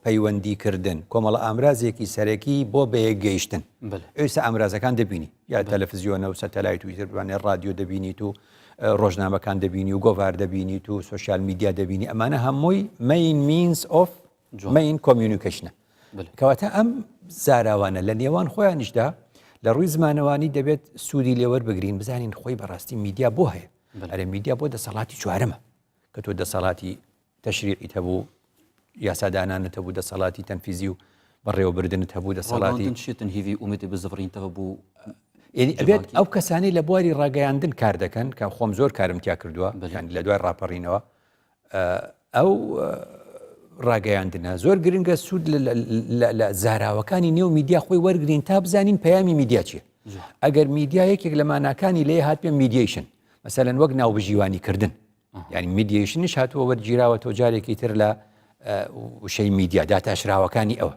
پەیوەندیکردن کۆمەڵە ئامرازێکی سەرەکی بۆ بەیەکگەیشتن ئێستا ئامرازەکان دەبینی یا تەلەفزیۆنە و سەتەلایت و ئیتر ڕادیۆ دەبینیت و ڕۆژنامەکان دەبینی و گۆڤار دەبینیت و social media دەبینی ئەمانە هەمووی main means of main communication ە کەواتە ئەم زاراوانە لە نێوان خۆیانیشدا لە ڕووی زمانەوانی دەبێت سوودی لێوەربگرین بزانین خۆی بەڕاستی میدیا بۆ هەیە ئەرێ میدیا بۆ دەسەڵاتی چوارەمە کە تۆ دەسەڵاتی تەشریعیت هەبوو یاسادانانت هەبوو دەسەڵاتی تەنفیزی و بەڕێوەبردنت هەبوو دەسەڵاتی
شتن هیوی ئومێدی بزڤڕینتەوە بوو
ئەبێت ئەو کەسانی لە بواری ڕاگەیاندن کار دەکەن کە خۆم زۆر کارم تیا کردووە لە دوای ڕاپەڕینەوە ئەو ڕاگەیاندنە زۆر گرنگە سوود لە زاراوەکانی نێو میدیا خۆی وەرگین تا بزانین پەیامی میدیا چیە ئەگەر میدیا یەکێک لە ماناکانی لێ هات پێ mediation مەسەلەن وەک ناوبژیوانی کردن یعنی mediation یش هاتووە وەرگیراوەتەوە جارێکی تر لە. وشەی میدیا داتاشراوەکانی ئەوە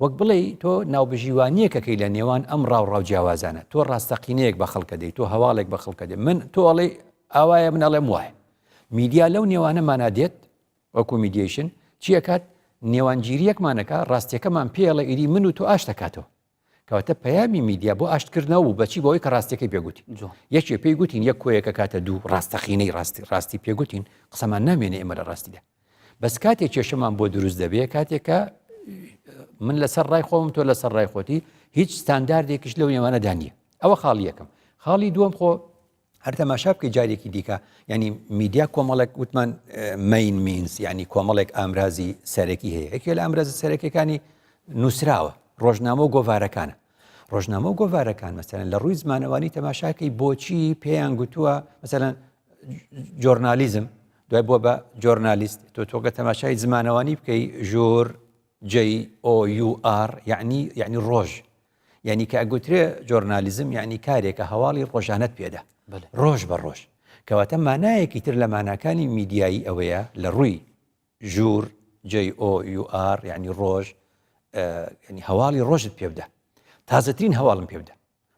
وەک بڵێ تۆ ناوبژیوانیەکەکەی لە نێوان ئەم ڕاو ڕاو جیاوازانە تۆ ڕاستەقینەیەک بە خەڵکە دەی تۆ هەواڵێک بە خەڵکە دێ من تۆ ئەڵێ ئاوایە من ئەڵێم وایە میدیا لەو نێوانە مانا دێت وەکو mediation چیەکات نێوانگیریەکمانەکە ڕاستیەکەمان پێڵە ئیری من و تۆ ئاشتەکاتەوە کەواتە پەیامی میدیا بۆ ئاشتکردنەوە بوو بەچی بەوەی کە ڕاستیەکەی پێگوتین یەکێ پێی گوتین یەک کۆیەکە کاتە دوو ڕاستەقینەی ڕاستی ڕاستی پێگوتین قسەمان نامێنێ ئێمە لە ڕاستیدا بەس کاتێک کێشەمان بۆ دروست دەبێ کاتێک کە من لەسەر ڕای خۆم تۆ لەسەر ڕای خۆتی هیچ ستانداردێکیش لەو نێوانەدا نییە ئەوە خاڵی یەکەم خاڵی دووەم خۆ هەر تەماشا بکەی جارێکی دیکە ینی میدیا کۆمەڵێک وتمان main means ینی کۆمەڵێک ئامرازی سەرەکی هەیە یەکێ لە ئامرازە سەرەکیەکانی نووسراوە ڕۆژنامە و گۆڤارەکانە ڕۆژنامە و گۆڤارەکان مەسەرەن لە ڕووی زمانەوانی تەماشاکەی بۆچی پێیان گوتووە مەسەلەن journalism دوای بووە بە journalist تۆ تۆگە تەماشای زمانەوانی بکەی jour JOUR یعنی یعنی ڕۆژ یعنی کە ئەگوترێ journalism یعنی کارێکە هەواڵی ڕۆژانەت پێدا ڕۆژ بە ڕۆژ کەواتە مانایەکی تر لە ماناکانی میدیایی ئەوەیە لە ڕووی jour JOUR یعنی ڕۆژ ینی هەواڵی ڕۆژت پێ بدە تازەترین هەواڵم پێ بدە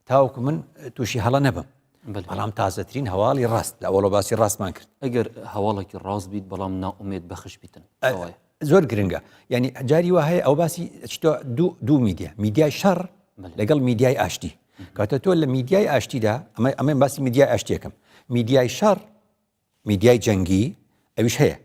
تاوەکو من تووشی هەڵە نەبم بەڵام تازەترین هەواڵی ڕاست لە ئەوڵە باسی ڕاستمان کرد
ئەگەر هەواڵێکی ڕاست بیت بەڵام نائومێد بەخش بیتن
زۆر گرنگە یعنی جاری وا هەیە ئەو باسی چتۆ دوو میدیا میدیای شەڕ لەگەڵ میدیای ئاشتی کاتە تۆ لە میدیای ئاشتیدا ئەمە ئەمە باسی میدیای ئاشتیەکەم میدیای شەڕ میدیای جەنگی ئەویش هەیە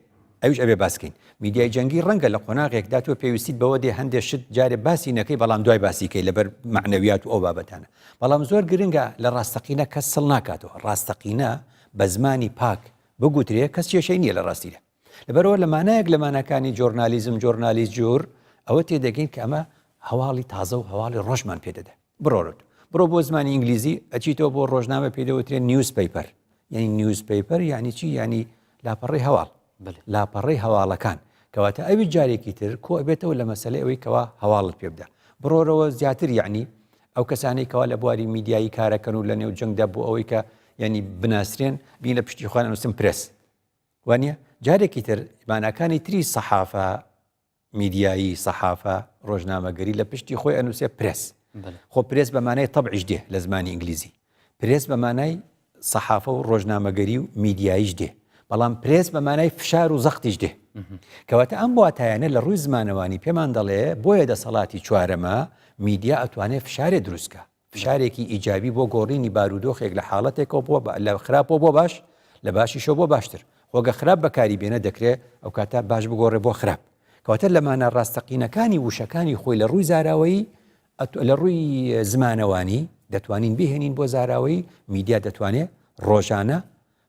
ئەویش ئەبێ باس کەین میدیای جەنگی ڕەنگە لە قۆناغێکدا تۆ پێویستیت بەوە دێ هەندێک شت جارێ باسی نەکەی بەڵام دوای باسیکەی لەبەر معنەویات و ئەو بابەتانە بەڵام زۆر گرنگە لە ڕاستەقینە کەس سڵ ناکاتەوە ڕاستەقینە بە زمانی پاک بگوترێ کەس کێشەی نییە لە ڕاستیدا لەبەرەوە لە مانایەک لە ماناکانی journalism journalist jour ئەوە تێدەگەین کە ئەمە هەواڵی تازە و هەواڵی ڕۆژمان پێدەدە بڕۆرت بڕۆ بۆ زمانی ئینگلیزی ئەچیتەوە بۆ ڕۆژنامە پێی دەوترێت newspaper یعنی newspaper یعنی چی یعنی لاپەڕەی هەواڵ لاپەڕەی هەواڵەکان کەواتە ئەوی جارێکی تر کۆ ئەبێتەوە لە مەسلەی ئەوەی کەوا هەواڵت پێ بدە بڕۆرەوە زیاتر یعنی ئەو کەسانەی کەوا لە بواری میدیایی کارەکەن و لە نێو جەنگدا بۆ ئەوەی کە یعنی بناسرێن بین لە پشتی خۆیان نووسم پرس وانە جارێکی تر ماناکانی تری سەحافە میدیایی، صحافە، ڕۆژنامەگەری لە پشتی خۆی ئەنووسێ پرێس. خۆ پرێس بە مانای تەبعیش دێ لە زمانی ئینگلیزی. پرێس بە مانای سەحافە و ڕۆژنامەگەری و میدیاییش دێ. بەڵام پرێس بە مانای فشار و زەختیش دێ. کەواتە ئەم واتایانە لە ڕووی زمانەوانی پێمان دەڵێ بۆیە دەسەڵاتی چوارەمە میدیا ئەتوانێ فشارێ دروست کا. فشارێکی ئیجابی بۆ گۆڕینی بارودۆخێک لە حاڵەتێکەوە بۆ لە خراپەوە بۆ باش لە باشیشەوە بۆ باشتر خۆگە خراپ بەکاری بێنە دەکرێ ئەو کاتە باش بگۆڕێ بۆ خراپ کەواتە لە مانا ڕاستەقینەکانی وشەکانی خۆی لە ڕووی زاراوەیی لە ڕووی زمانەوانی دەتوانین بهێنین بۆ زاراوەی میدیا دەتوانێت ڕۆژانە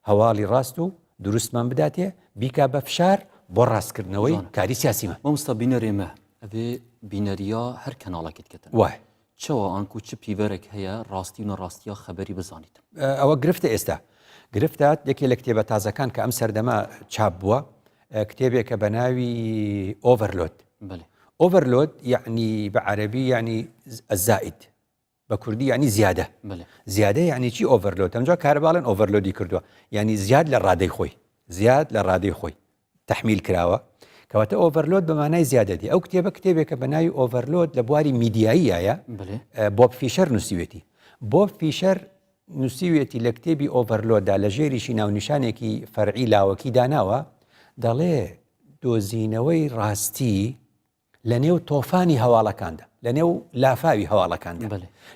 هەواڵی ڕاست و دروستمان بداتێ بیکا بە فشار بۆ ڕاستکردنەوەی کاری سیاسیمان
مامۆستا بینەرێ مە ئەvê بینەریە هەر کەناڵەکت کەتن
وایە
چەوە ئانکو چ پیڤەرێک هەیە ڕاستی و نەڕاستیا خەبەری بزانیت؟
ئەوە گرفتە ئێستا گرفتە یەکێ لە کتێبە تازەکان کە ئەم سەردەمە چاپ بووە کتێبێکە بە ناوی Overload Overload یعنی بە عەربی یعنی الزائد بە کوردی یعنی زیادە زیادە یعنی چی overload ئەمجا کارەباڵێن overload ی کردووە یعنی زیاد لە ڕادەی خۆی زیاد لە ڕادەی خۆی تەحمیل کراوە کەواتە Overload بە مانای زیادە دی ئەو کتێبە کتێبێکە بە ناوی Overload لە بواری میدیاییایە بۆب فیشەر نووسیوێتی بۆب فیشەر نووسیوێتی لە کتێبی Overload دا لە ژێریشی ناونیشانێکی فەرعی لاوەکی داناوە دەڵێ دۆزینەوەی ڕاستی لە نێو تۆفانی هەواڵەکاندا، لە نێو لافاوی هەواڵەکاندا،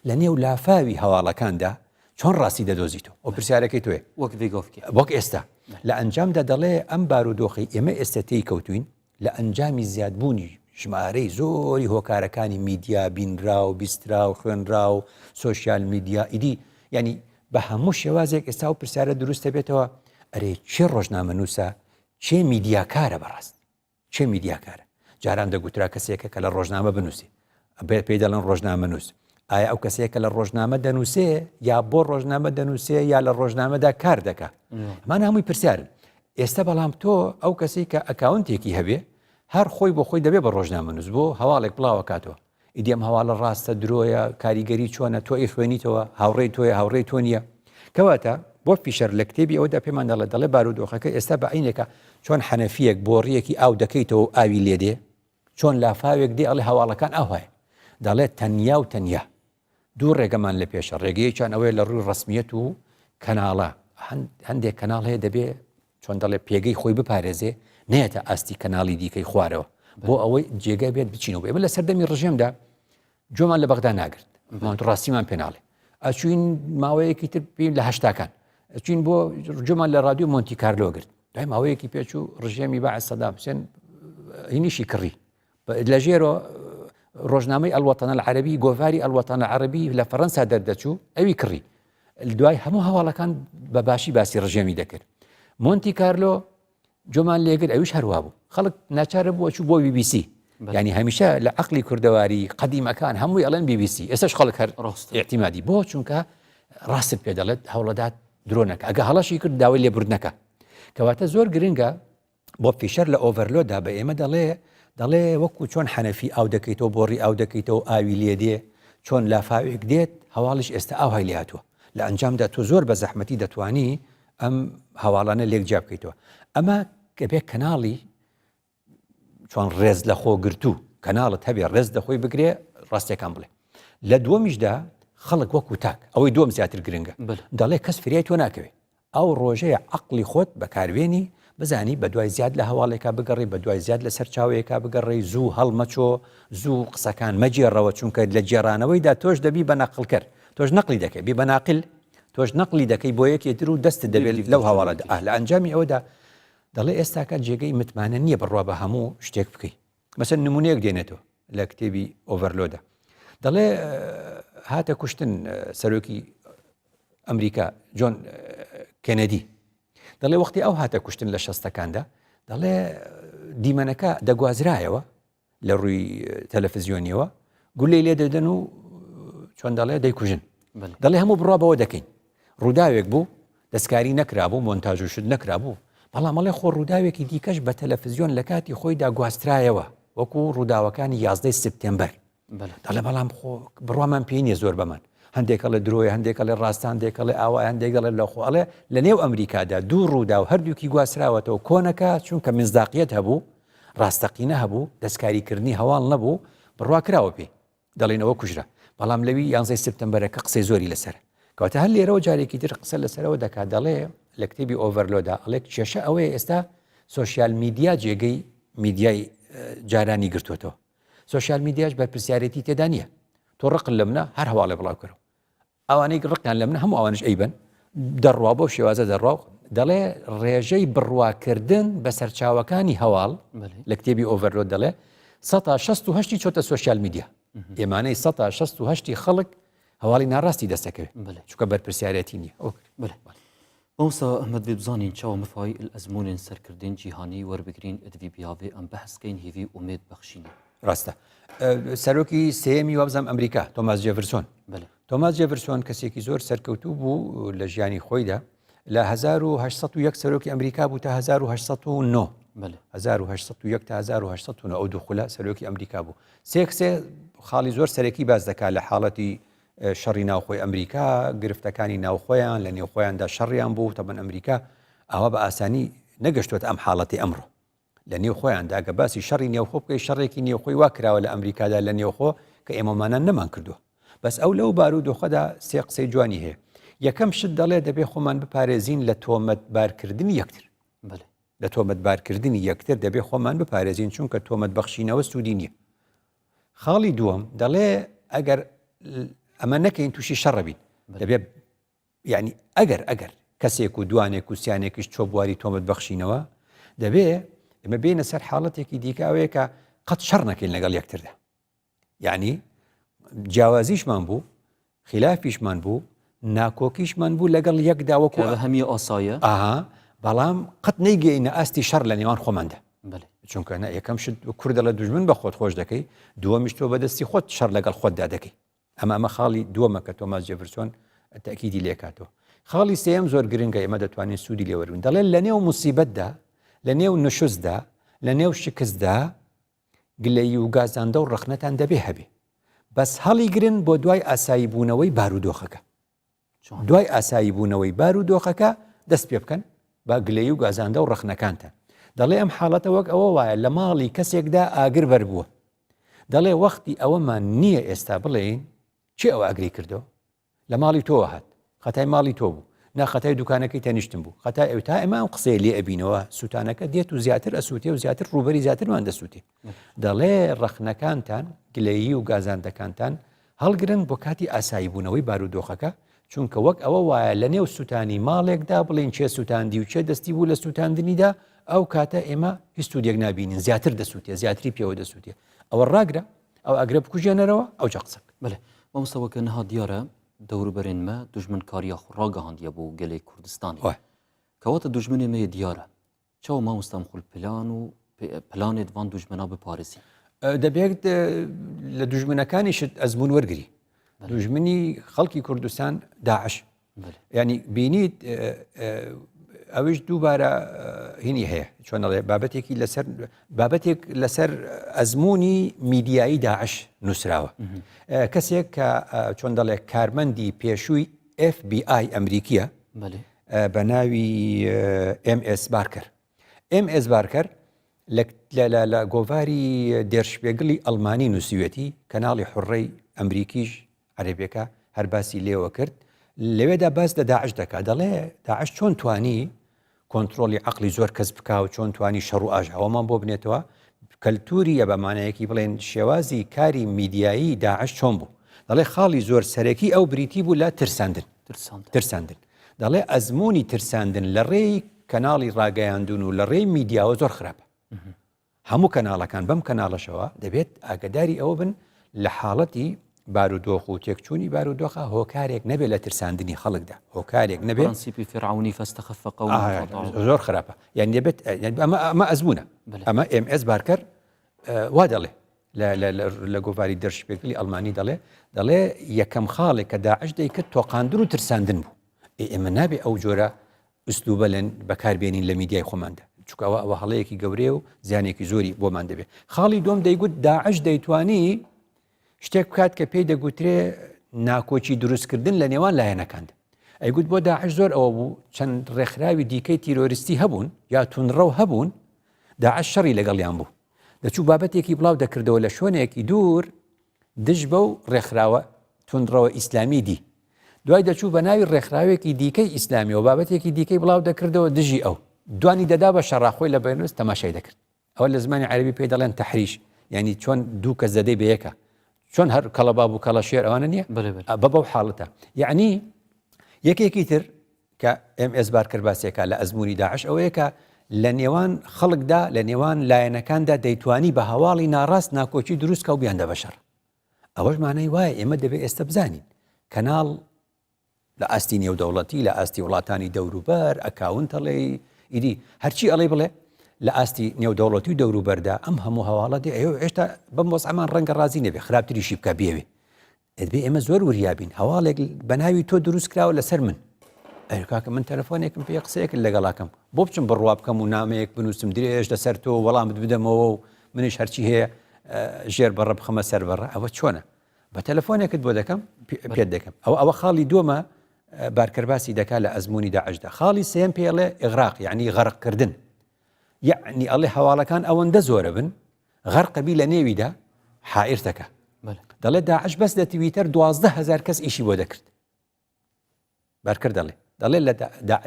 لە نێو لافاوی هەواڵەکاندا چۆن ڕاستی دەدۆزیتەوە؟ ئەو پرسیارەکەی تۆیە.
وەک ڤیگۆفکی.
وەک ئێستا. لە ئەنجامدا دەڵێ ئەم بارودۆخەی ئێمە ئێستا تێی کەوتوین لە ئەنجامی زیادبوونی ژمارەی زۆری هۆکارەکانی میدیا، بینراو، بیستراو، خوێنراو، social media، ئیدی یانی بە هەموو شێوازێک ئێستا ئەو پرسیارە دروست دەبێتەوە ئەرێ کێ ڕۆژنامەنووسە، کێ میدیاکارە بەڕاست؟ کێ میدیاکارە؟ جاران دەگوترا کەسێکە کە لە ڕۆژنامە بنووسێ پێی دەڵێن ڕۆژنامەنووس. ئایا ئەو کەسەیە کە لە ڕۆژنامە دەنووسێ یا بۆ ڕۆژنامە دەنووسێ یا لە ڕۆژنامەدا کار دەکا؟ ئەمانە هەمووی پرسیارن. ئێستا بەڵام تۆ ئەو کەسەی کە account ێکی هەبێ هەر خۆی بۆ خۆی دەبێ بە ڕۆژنامەنووس بۆ هەواڵێک بڵاوەکاتەوە. ئیدی ئەم هەواڵە ڕاستە درۆیە کاریگەری چۆنە تۆ ئەیخوێنیتەوە هاوڕێی تۆیە هاوڕێی تۆ نییە. کەواتە بۆب فیشەر لە کتێبی ئەوەدا پێمان دەڵێ، دەڵێ بارودۆخەکە ئێستا بە عەینێکە چۆن حەنەفییەک بۆڕییەکی ئاو دەکەیتەوە و ئاوی لێ دێ، چۆن لافاوێک دێ ئەڵێ هەواڵەکان ئاوهایە. دەڵێ تەنیا و تەنیا دوو ڕێگەمان لە پێشە، ڕێگەیەکیان ئەوەیە لە ڕووی ڕەسمییەت و کەناڵە، هەندێک کەناڵ هەیە دەبێ چۆن دەڵێ پێگەی خۆی بپارێزێ نەیەتە ئاستی کەناڵی دیکەی خوارەوە بۆ ئەوەی جێگای بێت بچینەوە. ئێمە لە سەردەمی ڕژێمدا گوێمان لە بەغدا ناگرت مانت ڕاستیمان پێناڵێ ئەچوین ماوەیەکی تر پێین لە هەشتاکان ئەچین بۆ جۆمان لە رادیو مۆنتی کارلۆ گرت دوای ماوەیەکی پێچوو ڕژێمی بە سەدام حوسێن هینیشی کڕی لە ژێرۆ ڕۆژنامەی الوطن العربی گۆڤاری الوطن العربی لە فەرەنسا دەردەچوو ئەوی کڕی دوای هەموو هەواڵەکان بە باشی باسی ڕژێمی دەکرد مۆنتی کارلۆ جۆمان لێگر ئەویش هەروا بوو خەڵک ناچارە بووە چوو بۆ بیبیسی ینی هەمیشە لە عقلی کوردەواری قەدیمەکان هەمووی ئەڵێن بیبیسی ئێستش خەڵک هەر ڕاست اعتیمادی بۆ چونکە ڕاستت پێ دەڵێت هەوڵەدات درۆنەکە ئەگە هەڵەشی کرد داوای لێبوردنەکە کەواتە زۆر گرنگە بۆ فیشەر لە Overload دا بە ئێمە دەڵێ دەڵێ وەکو چۆن حەنەفی ئاو دەکەیتەوە بۆڕی ئاو دەکەیتەوە ئاوی لێ دێ چۆن لافاوێک دێت هەواڵیش ئێستا ئاوهای لێ هاتووە لە ئەنجامدا تۆ زۆر بە زەحمەتی دەتوانی ئەم هەواڵانە لێک جیا بکەیتەوە ئەمە کە بێ کەناڵی چۆن ڕێز لە خۆ گرتوو کەناڵت هەبێ ڕێز لە خۆی بگرێ ڕاستیەکان بڵێ لە دووەمیشدا خەڵک وەکو تاک ئەوەی دووەم زیاتر گرنگە دەڵێ کەس فریای تۆ ناکەوێ ئەو ڕۆژەیە عەقڵی خۆت بەکاربێنی بزانی بەدوای زیاد لە هەواڵێکا بگەڕێی بەدوای زیاد لە سەرچاوەیەکا بگەڕێی زوو هەڵمەچۆ زوو قسەکان مەگێڕەوە چونکە لە گێڕانەوەیدا تۆش دەبی بە نەقڵکەر تۆش نەقلی دەکەی بی بە ناقل تۆش نەقلی دەکەی بۆ یەکێ تر و دەستت دەبێت لەو هەواڵەدا ئاه لە ئەنجامی ئەوەدا دەڵێ ئێستاکە جێگەی متمانە نییە بڕوا بە هەموو شتێک بکەی مەسەن نمونەیەک دێنێتەوە لە کتێبی Overload ە دەڵێ هاتە کوشتن سەرۆکی ئەمریکا جۆن کەنەدی دەڵێ وەختی ئەو هاتە کوشتن لە شەستەکاندا دەڵێ دیمەنەکە دەگوازرایەوە لە ڕووی تەلەفزیۆنیەوە گولەی لێ دەدەن و چۆن دەڵێ دەیکوژن دەڵێ هەموو بڕوا بەوە دەکەین ڕووداوێک بوو دەستکاری نەکرابوو مۆنتاژ و شت نەکرابوو بەڵام ئەڵێ خۆ ڕووداوێکی دیکەش بە تەلەفزیۆن لە کاتی خۆیدا گواسترایەوە وەکو ڕووداوەکانی یازدەی سپتێمبەر دەڵێ بەڵام خۆ بڕوامان پێی نییە زۆر بەمان هەندێک ئەڵێ درۆیە هەندێک ئەڵێ ڕاستە هەندێک ئەڵێ ئاوا هەندێک دەڵێ لە خۆ ئەڵێ لە نێو ئەمریکادا دوو ڕووداو هەردووکی گواستراوەتەوە کۆنەکە چونکە مزداقیەت هەبوو ڕاستەقینە هەبوو دەستکاریکردنی هەواڵ نەبوو بڕوا کراوە پێی دەڵێن ئەوە کوژرا بەڵام لەوی یانزەی سپتەمبەرەکە قسەی زۆری لەسەر کەواتە هەر لێرەوە جارێکی تر قسە لەسەرەوە دەکات دەڵێ لە کتێبی Overload دا ئەڵێ کێشە ئەوەیە ئێستا سۆشیال میدیا جێگەی میدیای جارانی گرتوێتەوە سۆشیال میدیاش بەرپرسیارێتی تێدا نییە تۆ ڕق لە منە هەر هەواڵێ بڵاوکەرەوە ئەوانەی ڕقیان لە منە هەموو ئەوانش ئەیبن دەڕوا بۆ شێوازە دەڕوا دەڵێ ڕێژەی بڕواکردن بە سەرچاوەکانی هەواڵ لە کتێبی Overload دەڵێ 1970 چۆتە سۆشیال میدیا ئێمانەی 1970 خەڵک هەواڵی ناڕاستی دەستەکەوێت چونکە بەرپرسیارەتی نییە
مامۆستا ئەحمەد بێ بزانین چاوە مفای ئەزموونێن سەرکردێن جیهانی وەربگرین ئەدڤی بیاڤێ ئەم بەحس کەین هیڤی ئومێد بەخشینە.
ڕاستە سەرۆکی سێیەمی وابزانم ئەمریکا تۆماس جێفرسۆن تۆماس جێفرسۆن کەسێکی زۆر سەرکەوتوو بوو لە ژیانی خۆیدا لە 1970 سەرۆکی ئەمریکا بوو تا 1970 1970 تا 1970 ئەو دوو خولە سەرۆکی ئەمریکا بوو سێ خاڵی زۆر سەرەکی باس دەکات لە حاڵەتی شەڕی ناوخۆی ئەمریکا، گرفتەکانی ناوخۆیان، لە نێوخۆیاندا شەڕیان بوو، تەبەن ئەمریکا ئاوا بە ئاسانی نەگەشتووەتە ئەم حاڵەتی ئەمڕۆ. لە نێو خۆیاندا گە باسی شەڕی نێوخۆ بکەی شەڕێکی نێوخۆی وا کراوە لە ئەمریکادا لە نێوخۆ کە ئێمەمانان نەمان کردووە. بەس ئەو لەو بارودۆخەدا سێ قسەی جوانی هەیە. یەکەم شت دەڵێ دەبێ خۆمان بپارێزین لە تۆمەتبارکردنی یەکتر. لە تۆمەتبارکردنی یەکتر دەبێ خۆمان بپارێزین چونکە تۆمەت بەخشینەوە سوودی نییە. خاڵی دووەم دەڵێ ئەگەر ئەمە نەکەین تووشی شەڕە بین دەبێت یعنی ئەگەر ئەگەر کەسێک و دوانێک و سیانێکیش چۆ بواری تۆمەت بەخشینەوە دەبێ ئێمە بینە سەر حاڵەتێکی دیکە ئەوەیە کە قەت شەڕ نەکەین لەگەڵ یەکتردا یعنی جیاوازیشمان بوو خیلافیشمان بوو، ناکۆکیشمان بوو لەگەڵ یەکدا وەکو
کە هەمیە ئاسایە.
ئاها، بەڵام قەت نەیگەینە ئاستی شەڕ لە نێوان خۆماندا. بەلێ. چونکە نە یەکەم شت کورد دەڵێ دوژمن بە خۆت خۆش دەکەی، دووەمیش تۆ بە دەستی خۆت شەڕ لەگەڵ خۆتدا دەکەی. ئەمە ئەمە خاڵی دووەمە کە تۆماس جێفرسۆن تەئکیدی لێکاتەوە. خاڵی سێیەم زۆر گرنگە ئێمە دەتوانین سوودی لێ وەرگرین. دەڵێ لە نێو موسیبەتدا، لە نێو نوشوستدا، لە نێو شکستدا، گلەیی و گازاندە و ڕەخنەتان دەبێ هەبێ بەس هەڵیگرن بۆ دوای ئاسایی بوونەوەی بارودۆخەکە. دوای ئاسایی بوونەوەی بار و دۆخەکە دەست پێ بکەن بە گلەیی و گازاندە و ڕەخنەکانتان. دەڵێ ئەم حاڵەتە وەک ئەوە وایە لە ماڵی کەسێکدا ئاگر بەربووە. دەڵێ وەختی ئەوەمان نییە ئێستا بڵێین کێ ئەو ئاگری کردەوە؟ لە ماڵی تۆوە هات، خەتای ماڵی تۆ بوو، نا خەتای دوکانەکەی تەنیشتم بوو، خەتای ئەو تا ئێمە ئەم قسەیە لێ ئەبینەوە سووتانەکە دێت و زیاتر ئەسووتێ و زیاتر ڕووبەری زیاترمان دەسووتێ. دەڵێ ڕەخنەکانتان، گلەیی و گازاندەکانتان هەڵگرن بۆ کاتی ئاسایی بوونەوەی بارودۆخەکە، چونکە وەک ئەوە وایە لە نێو سوتانی ماڵێکدا بڵێین کێ سوتاندی و کێ دەستی بوو لە سوتاندنیدا، ئەو کاتە ئێمە هیچ سوودێک نابینین، زیاتر دەسوتێ، زیاتری پێوە دەسوتێ. ئەوە ڕاگرە، ئەو ئاگرە بکوژێنەرەوە، ئەوجا قسە بکە.
بەلێ مامۆستا وەکە نها دیارە دەوروبەرێن مە دوژمنکارییا خو ڕاگەهاندیە بۆ گەلێ کوردستانێ. کەواتە دوژمنێ مەیە دیارە. چاوە مامۆستا خول پلان و پلانێت ڤان دوژمنا بپارێزین؟
دەبێت لە دوژمنەکانیشت ئەزمون وەرگری. دوژمنی خەڵکی کوردستان داعش ینی بینیت ئەوش دووبارە هینی هەیە چۆنەڵێ بابەتێکی لەسەر بابەتێک لەسەر ئەزمموی میدیایی داعش نووسراوە کەسێک کە چۆن دەڵێ کارمەندی پێشووی FBI ئەمریکیە بە ناوی ئێم ئێس بارکەر. ئێم ئێس بارکەر لە گۆڤاری دێرشپێگلی ئەڵمانی نووسیوێتی، کەناڵی حوڕەی ئەمریکیش عەرەبیەکە هەر باسی لێوە کرد، لەوێدا باس لە داعش دەکات، دەڵێ داعش چۆن توانی کۆنترۆڵی عەقڵی زۆر کەس بکا و چۆن توانی شەڕ و ئاژاوەمان بۆ بنێتەوە، کەلتوری یا بە مانایەکی بڵێن شێوازی کاری میدیایی داعش چۆن بوو؟ دەڵێ خاڵی زۆر سەرەکی ئەو بریتی بوو لە ترساندن. ترساندن. دەڵێ ئەزموونی ترساندن لە ڕێی کەناڵی ڕاگەیاندن و لە ڕێی میدیاوە زۆر خراپە. هەموو کەناڵەکان بەم کەناڵەشەوە دەبێت ئاگداری ئەوە بن لە حاڵەتی بارودۆخ و تێکچوونی بارودۆخە هۆکارێک نەبێت لە ترساندنی خەڵکدا هۆکارێک نەبێت
پرەنسیپی فرعونی فاستخف
زۆر خراپە یان دەبێت ئەمە ئەمە ئەزمونە ئەمە ئێم ئێس بارکەر وا دەڵێ لە گۆڤاری دەرشپێگلی ئەڵمانی دەڵێ دەڵێ یەکەم خاڵێک کە داعش دەیکرد تۆقاندن و ترساندن بوو ئێمە نابێ ئەو جۆرە ئوسلوبە لە بەکار بێنین لە میدیای خۆماندا چونکە ئەوە ئەوە هەڵەیەکی گەورەیە و زیانێکی زۆری بۆمان دەبێت خاڵی دوم دەیگوت داعش دەیتوانی شتێک بکات کە پێی دەگوترێ ناکۆکی دروستکردن لە نێوان لایەنەکاندا ئەیگوت بۆ داعش زۆر ئەوە بوو چەند ڕێکخراوی دیکەی تیرۆریستی هەبوون یا تونڕەو هەبوون داعش شەڕی لەگەڵیان بوو دەچوو بابەتێکی بڵاو دەکردەوە لە شوێنێکی دوور دژ بەو ڕێکخراوە توندڕەوە ئیسلامی دی. دوای دەچوو بە ناوی ڕێکخراوێکی دیکەی ئیسلامیەوە بابەتێکی دیکەی بڵاو دەکردەوە دژی ئەو. دوانی دەدا بە شەڕا خۆی لە بەینوس تەماشای دەکرد. ئەوە لە زمانی عەرەبی پێی دەڵێن تەحریش یانی چۆن دوو کەس دەدەی بە یەکە چۆن هەر کەڵەباب و کەڵەشێر ئەوانە نییە بە بەو حاڵەتە یعنی یەکێکی تر کە ئێم ئێس بارکەر باسێکا لە ئەزموونی داعش ئەوەیە کە لە نێوان خەڵکدا لە نێوان لایەنەکاندا دەیتوانی بە هەواڵی ناڕاست ناکۆکی دروست کا و بیاندە بە شەڕ. ئەوەش مانای وایە ئێمە دەبێ ئێستا بزانین کەناڵ لە ئاستی نێودەوڵەتی لە ئاستی وڵاتانی دەوروبەر account ئەڵێی ئیدی هەرچی ئەڵێ بڵێ لە ئاستی نێودەوڵەتی و دەوروبەردا ئەم هەموو هەواڵە دێ ئەو هێشتا بەم وەزعەمان ڕەنگە ڕازی نەبێ خراپتریشی بکە بێوێ دەبێ ئێمە زۆر وریا بین هەواڵێک بە ناوی تۆ دروست کراوە لەسەر من ئەرێ کاکە من تەلەفۆنێکم پێ قسەیەکت لەگەڵاکەم بۆ بچم بڕوا بکەم و نامەیەک بنووسم درێژ لەسەر تۆ وەڵامت بدەمەوە و منیش هەرچی هەیە ژێر بەڕە بخەمە سەر بەڕە ئەوە چۆنە بە تەلەفۆنێکت بۆ دەکەم پێت دەکەم ئەوە ئەوە خاڵی دووەمە بارکەر باسی دەکا لە ئەزمموی داعشدا خاڵی سێم پێڵێ ئێغراق یعنی غەرقکردن یعنی ئەڵێ هەواڵەکان ئەوەندە زۆرە بن غەرقە بی لە نێویدا حائرتەکە دەڵێ داعش بەس لە تویتەر دوازدە هزار کەس ئیشی بۆ دەکرد بارکەر دەڵێ دەڵێ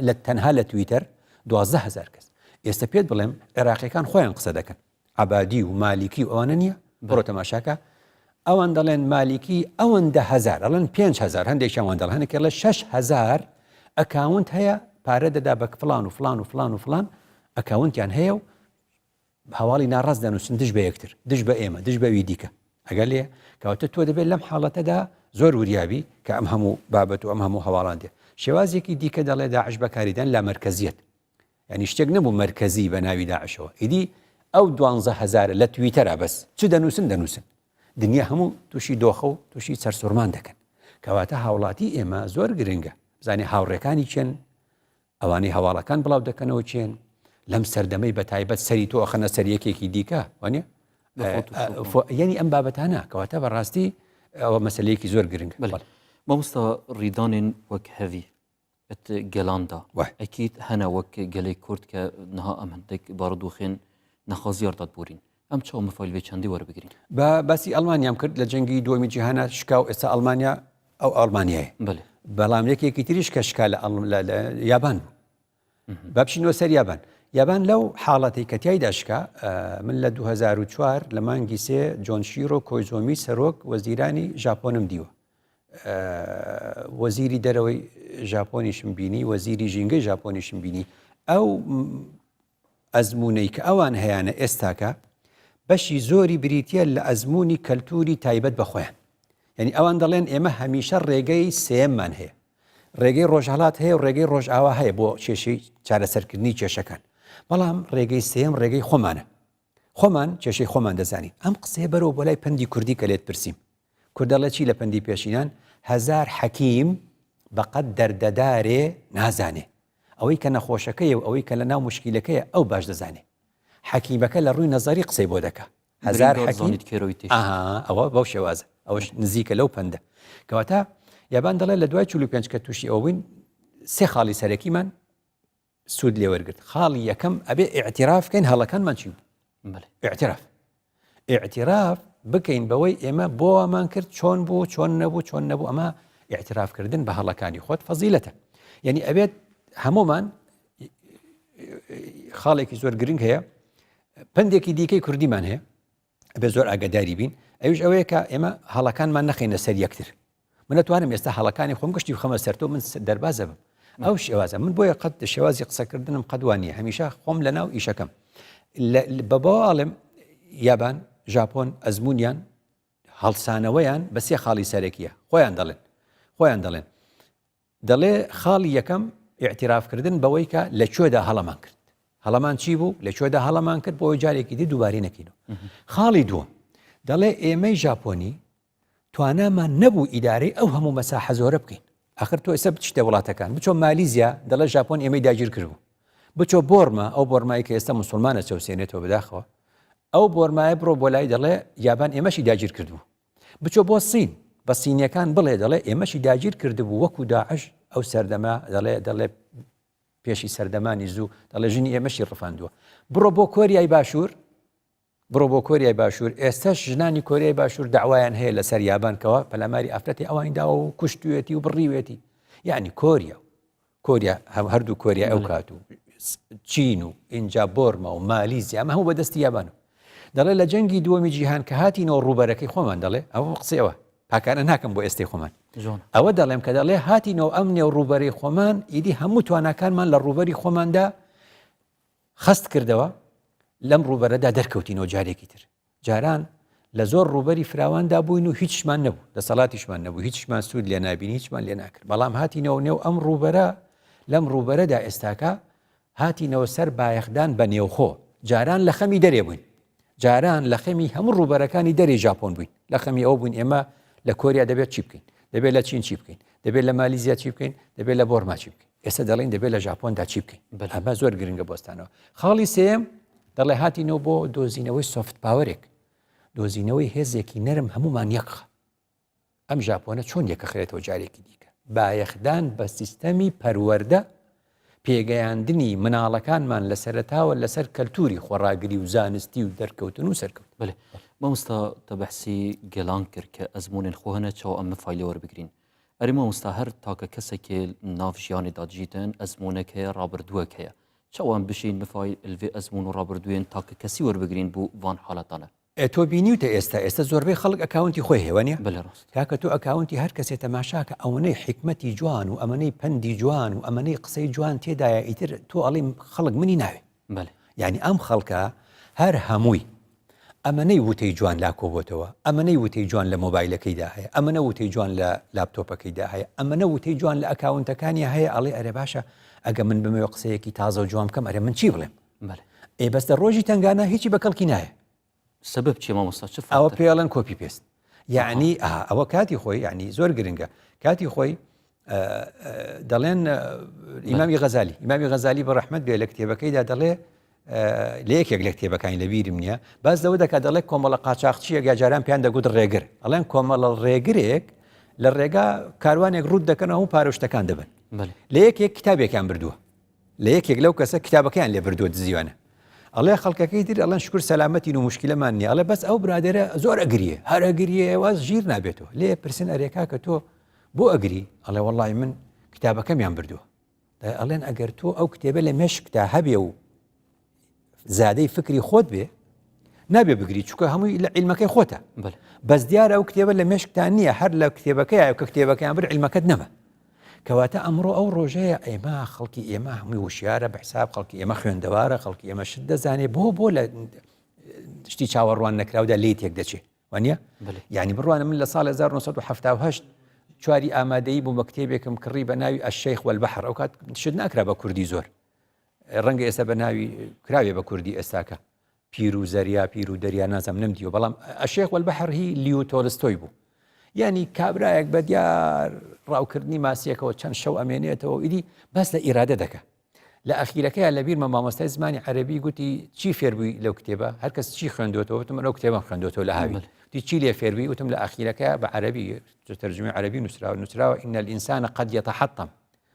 لە تەنها لە تویتەر دوازدە هزار کەس ئێستا پێت بڵێم عێراقیەکان خۆیان قسە دەکەن عبادی و مالیکی و ئەوانە نییە بڕۆ تەماشاکە ئەوان دەڵێن مالیکی ئەوەندە هزار ئەڵێن 5هزار هەندێکیان وان دەڵێن هەندێک لە 6هزار account هەیە پارە دەدا بە فلان و فلان و فلان و فلان account یان هەیە و هەواڵی ناڕاست دەنووسن دژ بە یەکتر، دژ بە ئێمە، دژ بە ئەوی دیکە. ئەگەر لێ کەواتە تۆ دەبێت لەم حاڵەتەدا زۆر وریابی کە ئەم هەموو بابەت و ئەم هەموو هەواڵان دێ. شێوازێکی دیکە دەڵێ داعش بەکاریدان لامەرکەزیەت. یعنی شتێک نەبوو مەرکەزی بە ناوی داعشەوە. ئیدی ئەو دوانزە هەزارە لە تویتەرا بەس چ دەنووسن دەنووسن. دنیا هەموو تووشی دۆخە و تووشی سەرسوڕمان دەکەن. کەواتە هاوڵاتی ئێمە زۆر گرنگە بزانێ هاوڕێکانی کێن، ئەوانەی هەواڵەکان بڵاو دەکەنەوە کێن؟ لەم سەردەمەی بە تایبەت سەری تۆ ئەخەنە سەر یەکێکی دیکە وانە یعنی ئەم بابەتانە کەواتە بەڕاستی ئەوە مەسلەیەکی زۆر گرنگ.
مامۆستا ڕیدانێن وەک هەڤی ات گەلاندا ئەکید هەنە وەک گەلێ کورد کە نها ئەم هەندێک بارودۆخێن نەخوازیار دادبورین ئەم چاو مفایل وێ چەندی وەربگرین.
با باسی ئەڵمانیام کرد لە جەنگی دووەمی جیهانا شکا و ئێستا ئەڵمانیا ئەو ئەڵمانیایە
بەلێ.
بەڵام یەکێکی تریش کە شکا لە یابان بوو. با بچینەوە سەر یابان. یابان لەو حاڵەتەی کە تیایدا شکا، من لە 2004 لە مانگی سێ جۆن شیرۆ کۆیزۆمی سەرۆک وەزیرانی ژاپۆنم دیوە. وەزیری دەرەوەی ژاپۆنیشم بینی، وەزیری ژینگەی ژاپۆنیشم بینی. ئەو ئەزموونەی کە ئەوان هەیانە ئێستاکە بەشی زۆری بریتییە لە ئەزموونی کەلتووری تایبەت بە خۆیان. یعنی ئەوان دەڵێن ئێمە هەمیشە ڕێگەی سێیەممان هەیە. ڕێگەی ڕۆژهەڵات هەیە و ڕێگەی ڕۆژئاوا هەیە بۆ کێشەی چارەسەرکردنی کێشەکان. بەڵام ڕێگەی سێیەم ڕێگەی خۆمانە. خۆمان کێشەی خۆمان دەزانین. ئەم قسەیە بەرەوە بۆ لای پەندی کوردی کە لێت پرسیم. کورد دەڵێ چی لە پەندی پێشینان؟ هەزار حەکیم بەقەد دەردەدارێ نازانێ. ئەوەی کە نەخۆشەکەیە و ئەوەی کە لە ناو موشکیلەکەیە ئەو باش دەزانێ. حەکیمەکە لە ڕووی نەزەری قسەی بۆ دەکا. هەزار حەکیم ئەها ئەوە بەو شێوازە ئەوەش نزیکە لەو پەندە. کەواتە یابان دەڵێ لە دوای 45 کە تووشی ئەوە بووین سێ خاڵی سەرەکیمان سوود لێ وەرگرت. خاڵی یەکەم ئەبێ ئیعتراف بکەین هەڵەکانمان چی بوو. ئیعتراف ئیعتراف بکەین بەوەی ئێمە بۆ وامان کرد چۆن بوو چۆن نەبوو چۆن نەبوو ئەمە ئیعترافکردن بە هەڵەکانی خۆت فەزیلەتە یعنی ئەبێت هەمومان خاڵێکی زۆر گرنگ هەیە پندێکی دیکەی کوردیمان هەیە ئەبێ زۆر ئاگاداری بین ئەویش ئەوەیە کە ئێمە هەڵەکانمان نەخینە سەر یەکتر من ئەتوانم ئێستا هەڵەکانی خۆم گشتی بخەمە سەر تۆ من دەربازە بم ئەو شێوازە من بۆیە قەت شێوازی قسەکردنم قەت وان نییە هەمیشە خۆم لە ناو ئیشەکەم بە باڵێم یابان ژاپۆن ئەزمونیان هەڵسانەوەیان بە سێ خاڵی سەرەکیە خۆیان دەڵێن خۆیان دەڵێن دەڵێ خاڵی یەکەم ئیعترافکردن بەوەی کە لە کوێدا هەڵەمان کرد هەڵەمان چی بوو لە کوێدا هەڵەمان کرد بۆ جارێکی دی دووبارەی نەکەینەوە خاڵی دووەم دەڵێ ئێمەی ژاپۆنی توانامان نەبوو ئیدارەی ئەو هەموو مەساحە زۆرە بکەین ئەخر تۆ ئێستا بچیتە وڵاتەکان بچۆ مالیزیا دەڵێ ژاپۆن ئێمەی داگیر کردبوو بچۆ بۆرما ئەو بۆرمای کە ئێستا مسلمانە چەوسێنێتەوە بەداخەوە ئەو بۆرمایە بڕۆ بۆ لای دەڵێ یابان ئێمەشی داگیر کردبوو بچۆ بۆ سین بە سینیەکان بڵێ دەڵێ ئێمەشی داگیر کردبوو وەکو داعش ئەو سەردەمە دەڵێ دەڵێ پێشی سەردەمانی زوو دەڵێ ژنی ئێمەشی ڕفاندووە بڕۆ بۆ کۆریای باشوور بڕۆ بۆ کۆریای باشوور ئێستاش ژنانی کۆریای باشوور داوایان هەیە لەسەر یابان کەەوە پەلاماری ئافرەتی ئەوانی داوە و کوشتوێتی و بڕیوێتی یعنی کۆریا و کۆریا هەردوو کۆریا ئەو کات و چین و ئینجا بۆرما و مالیزیا ئەمە هەموو بەدەستی یابان و دەڵێ لە جەنگی دووەمی جیهان کە هاتینەوە ڕووبەرەکەی خۆمان دەڵێ ئەوە قسەوە پاکانە ناکەم بۆ ئێستەی خۆمان ئەوە دەڵێم کە دەڵێ هاتینەوە ئەم نێو ڕووبەری خۆمان ئیدی هەموو تواناکانمان لە ڕووبەری خۆماندا خەست کردەوە لەم ڕووبەرەدا دەرکەوتینەوە جارێکی تر جاران لە زۆر ڕووبەری فراواندا بووین و هیچشمان نەبوو، دەسەڵاتیشمان نەبوو، هیچشمان سوود لێ نابینی، هیچمان لێ ناکرد، بەڵام هاتینەوە نێو ئەم ڕووبەرە، لەم ڕووبەرەدا ئێستاکە هاتینەوە سەر بایەخدان بە نێوخۆ، جاران لە خەمی دەرێ بووین، جاران لە خەمی هەموو ڕووبەرەکانی دەرێی ژاپۆن بووین، لە خەمی ئەوە بووین ئێمە لە کۆریا دەبێت چی بکەین، دەبێت لە چین چی بکەین، دەبێت لە مالیزیا چی بکەین، دەبێت لە بۆرما چی بکەین. ئێستا دەڵێن دەبێت لە ژاپۆندا چی بکەین ئەمە زۆر گرنگە بۆستانەوە خاڵی سێم دەڵێ هاتینەوە بۆ دۆزینەوەی soft power ێک دۆزینەوەی هێزێکی نەرم هەمومان یەکخە ئەم ژاپۆنە چۆن یەکەخرێتەوە جارێکی دیکە بایەخدان بە سیستەمی پەروەردە پێگەیاندنی مناڵەکانمان لە سەرتاوە لەسەر کەلتوری خۆڕاگری و زانستی و دەرکەوتن و سەرکەوت
بەێ مامۆستا تە بەحسی گەلان کرد کە ئەزمونێن خۆ هەنە چاو ئەم مفای لێوەربگرین ئەرێ مامۆستا هەر تاکە کەسەکێ ناڤ ژیانێ دا دژیتن ئەزموونەک هەیە ڕابردووەک هەیە چاوان بشین مفای الڤێ ئەزموون و ڕابردووێن تاکە کەسی وەربگرین بوو ڤان حالەتانە.
ئێ تۆ بینیوتە ئێستا ئێستا زۆربەی خەڵک account ی خۆی هەیە وانیە؟
بەلێ ڕاست.
کاکە تۆ account ی هەر کەسێ تەماشاکە ئەوەنەی حیکمەتی جوان و ئەمەنەی پەندی جوان و ئەمەنەی قسەی جوان تێدایە ئیتر تۆ ئەڵێی خەڵک منی ناوێ.
بەلێ.
یانی ئەم خەڵکە هەر هەمووی ئەمەنەی وتەی جوان لا کۆبۆتەوە، ئەمەنەی وتەی جوان لە مۆبایلەکەیدا هەیە، ئەمەنە وتەی جوان لە لاپتۆپەکەیدا هەیە، ئەمەنە وتەی جوان لە account ەکانیا هەیە، ئەڵێ ئەرێ باشە ئەگە من بمەوێ قسەیەکی تازە و جوان بکەم ئەرێ من چی بڵێم؟
بەلێ.
ئێ بەس لە ڕۆژی تەنگانە هیچی بە کەڵکی نایە.
سەبەب چیە مامۆستا چ
ئەوە پێڵەن copy paste یعنی ئەوە کاتی خۆی یعنی زۆر گرنگە کاتی خۆی دەڵێن ئیمامی غەزالی ئیمامی غەزالی بە ڕەحمەت بێ لە کتێبەکەیدا دەڵێ لە یەکێک لە کتێبەکانی لە بیرم نییە باز لەوە دەکات دەڵێ کۆمەڵە قاچاقچیەک یا جاران پێیان دەگوت ڕێگر ئەڵێن کۆمەڵە ڕێگرێک لە ڕێگا کاروانێک ڕوت دەکەن هەموو پارۆشتەکان دەبن لە یەکێک کتابێکیان بردووە لە یەکێک لەو کەسە کتابەکەیان لێ بردووە دزیوانە ئەڵێ خەڵکەکەی تر ئەڵێن شکر سەلامەتین و مشکلەمان نییە ئەڵێ بەس ئەو برادێرە زۆر ئەگریە هەر ئەگریە واز ژیر نابێتەوە لێ پرسن ئەرێ کاکە تۆ بۆ ئەگری ئەڵێ وەڵی من کتابەکەمیان بردووە ئەڵێن ئەگەر تۆ ئەو کتێبە لە مێشکدا هەبێ و زادەی فکری خۆت بێ نابێ بگری چکە هەمووی لە عیلمەکەی خۆتە بەس دیارە ئەو کتێبە لە مێشکتان نییە هەر لە کتێبەکەی کە کتێبەکەیان بر عیلمەکەت نەمە کەواتە ئەمڕۆ ئەو ڕۆژەیە ئێمە خەڵکی ئێمە هەمووی وشیارە بە حساب خەڵکی ئێمە خوێندەوارە خەڵکی ئێمە شت دەزانێ بۆ بۆ لە شتی چاوەڕوان نەکراودا لی تێک دەچێ وانە یعنی بڕوانە من لە ساڵ 1970 چواری ئامادەی بوو بە کتێبێکم کڕی بە ناوی الشیخ والبحر ئەو کات شت ناکرا بە کوردی زۆر ڕەنگە ئێستا بە ناوی کراوێ بە کوردی ئێستاکە پیر و زەریا پیر و دەریا نازم نەمدیوە بەڵام الشیخ والبحر هی لیو تۆلستۆی بوو یعنی کابرایەک بە دیار ڕاوکردنی ماسیەکەوە چەند شەو ئەمێنێتەوە ئیدی بەس لە ئیرادە دەکە لە ئەخیرەکەی لە بیرمە مامۆستای زمانی عەربی گوتی چی فێربووی لەو کتێبە هەرکەس چی خوێندوێتەوە وتم لەو کتێبم خوێندوێتەوە لە هاوی دی چی لێ فێربووی وتم لە ئەخیرەکە بە عەربی تەرجمەی عەربی نووسراوە نووسراوە إن الإنسان قد يتحطم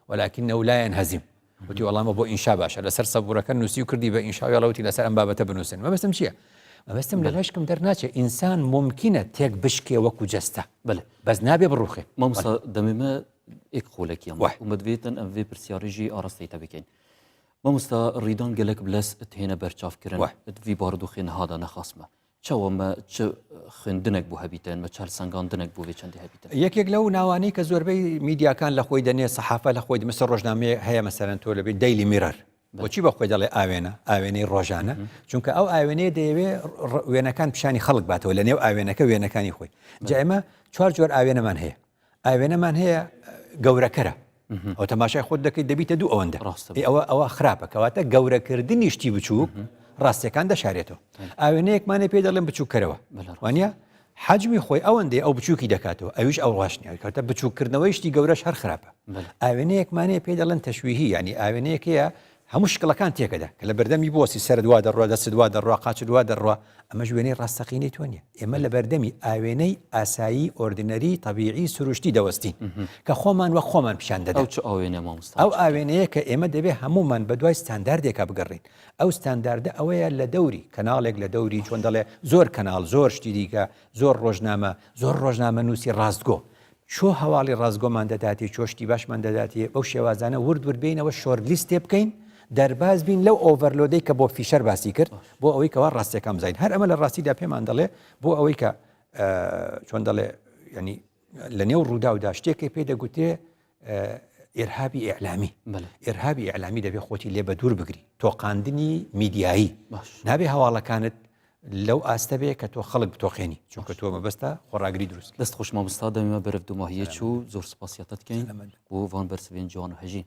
ولكنه لا ينهزم وتی وەڵامە بۆ ئینشا باشە لەسەر سەبورەکە نووسی و کردی بە ئینشا وێڵە وتی لەسەر ئەم بابەتە بنووسن مەبەستم چییە؟ مەبەستم لە مێشکم دەرناچێ ئینسان ممکنە تێک بشکێ وەکو جەستە بەێ بەس نابێ بڕوخێ
مامۆستا دەمێمە ئێک خولەکیان وە ومەدوێتن ئەم vê پرسیارێژی ئاراستەی تە بکەین مامۆستا ڕیدان gelek bilez têne berçavkirin vî barodûxê niha nexasme چەوە مە چ خوێندنێک بۆ هەبیتن مە چ هەلسەنگاندنێک بۆ vê چەندی هەبیتن؟
یەکێک لەو ناوانەی کە زۆربەی میدیاکان لە خۆی دەنێ سەحافە لە خۆی مەسەلەن ڕۆژنامەیە هەیە مەسەلەن تۆ لەبێ دەیلی میرەر بۆچی بە خۆی دەڵێ ئاوێنە ئاوێنەی ڕۆژانە چونکە ئەو ئاوێنەیە دەیەوێ وێنەکان پیشانی خەڵک باتەوە لە نێو ئاوێنەکە وێنەکانی خۆی جا ئێمە چوار جۆر ئاوێنەمان هەیە ئاوێنەمان هەیە گەورەکەرە ئەو تەماشای خۆت دەکەیت دەبیتە دوو ئەوەندە
ڕاستە
ئەوە ئەوە خراپە کەواتە گەورەکردنی شتی بچووک ڕاستیەکان دەشارێتەوە ئاوێنەیەکمانە پێ دەڵێن بچووکەرەوە وانە حجمی خۆی ئەوەندەی ئەو بچووکی دەکاتەوە ئەویش ئەو ڕاش نیە کەواتە بچووکردنەوەی شتی گەورەش هەر خراپە ئاوێنەیەکمانەیە پێ دەڵێن تەشویهی ینی ئاوێنەیەکەیە هەموو شکڵەکان تێکەدا کە لە بەردەمی بۆسی سەرت وا دەڕوا دەستت وا دەڕوا قاچت وا دەڕوا ئەمەش وێنەی ڕاستەقینەی تۆ نیە ئێمە لە بەردەمی ئاوێنەی ئاسایی ordinary تەبیعی سروشتی دەوەستین کە خۆمان وەک خۆمان پیشان دەدەین.
ئەو چ ئاوێنەیە مامۆستا؟
ئەو ئاوێنەیە کە ئێمە دەبێ هەموومان بە دوای ستانداردێکا بگەڕێین ئەو ستانداردە ئەوەیە لە دەوری کەناڵێک لە دەوری چۆن دەڵێ زۆر کەناڵ زۆر شتی دیکە زۆر ڕۆژنامە زۆر ڕۆژنامەنووسی ڕاستگۆ چۆ هەواڵی ڕاستگۆمان دەداتێ چۆ شتی باشمان دەداتێ بەو شێوازانە ورد ورد بێینەوە short list ێ بکەین دەرباز بین لەو overload ەی کە بۆب فیشەر باسی کرد بۆ ئەوەی کەوا ڕاستیەکان بزانین هەر ئەمە لە ڕاستیدا پێمان دەڵێ بۆ ئەوەی کە چۆن دەڵێ ینی لە نێو ڕووداودا شتێکی پێ دەگوترێ ئێرهابی ئیعلامی ئێرهابی ئیعلامی دەبێ خۆتی لێ بە دوور بگری تۆقاندنی میدیایی نابێ هەواڵەکانت لەو ئاستە بێ کە تۆ خەڵک بتۆقێنی چونکە تۆ مەبەستە خۆڕاگری دروست
دەست خۆش مامۆستا دەمە بەرەف دوماهیە چوو زۆر سپاسیاتە دکەین بۆ ڤان بەرسڤێن جوان و هەژی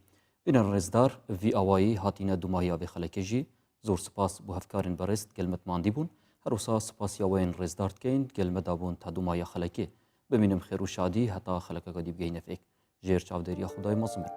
بینەر ڕێزدار ڤی ئاوایی هاتینە دوماهیا vê خەلەکێ ژی زۆر سپاس بۆ هەڤکارên بەڕێز گەل مەت ماندی بوون هەروسا سپاسیا وەیên ڕێزدار دکەین گەل مەدا بوون تا دومایا خەلەکێ بمینم خێر و شادی هەتا خەلەکەگە دی بگەینە فێک ژێر چاودێریا خودای مەزن بن.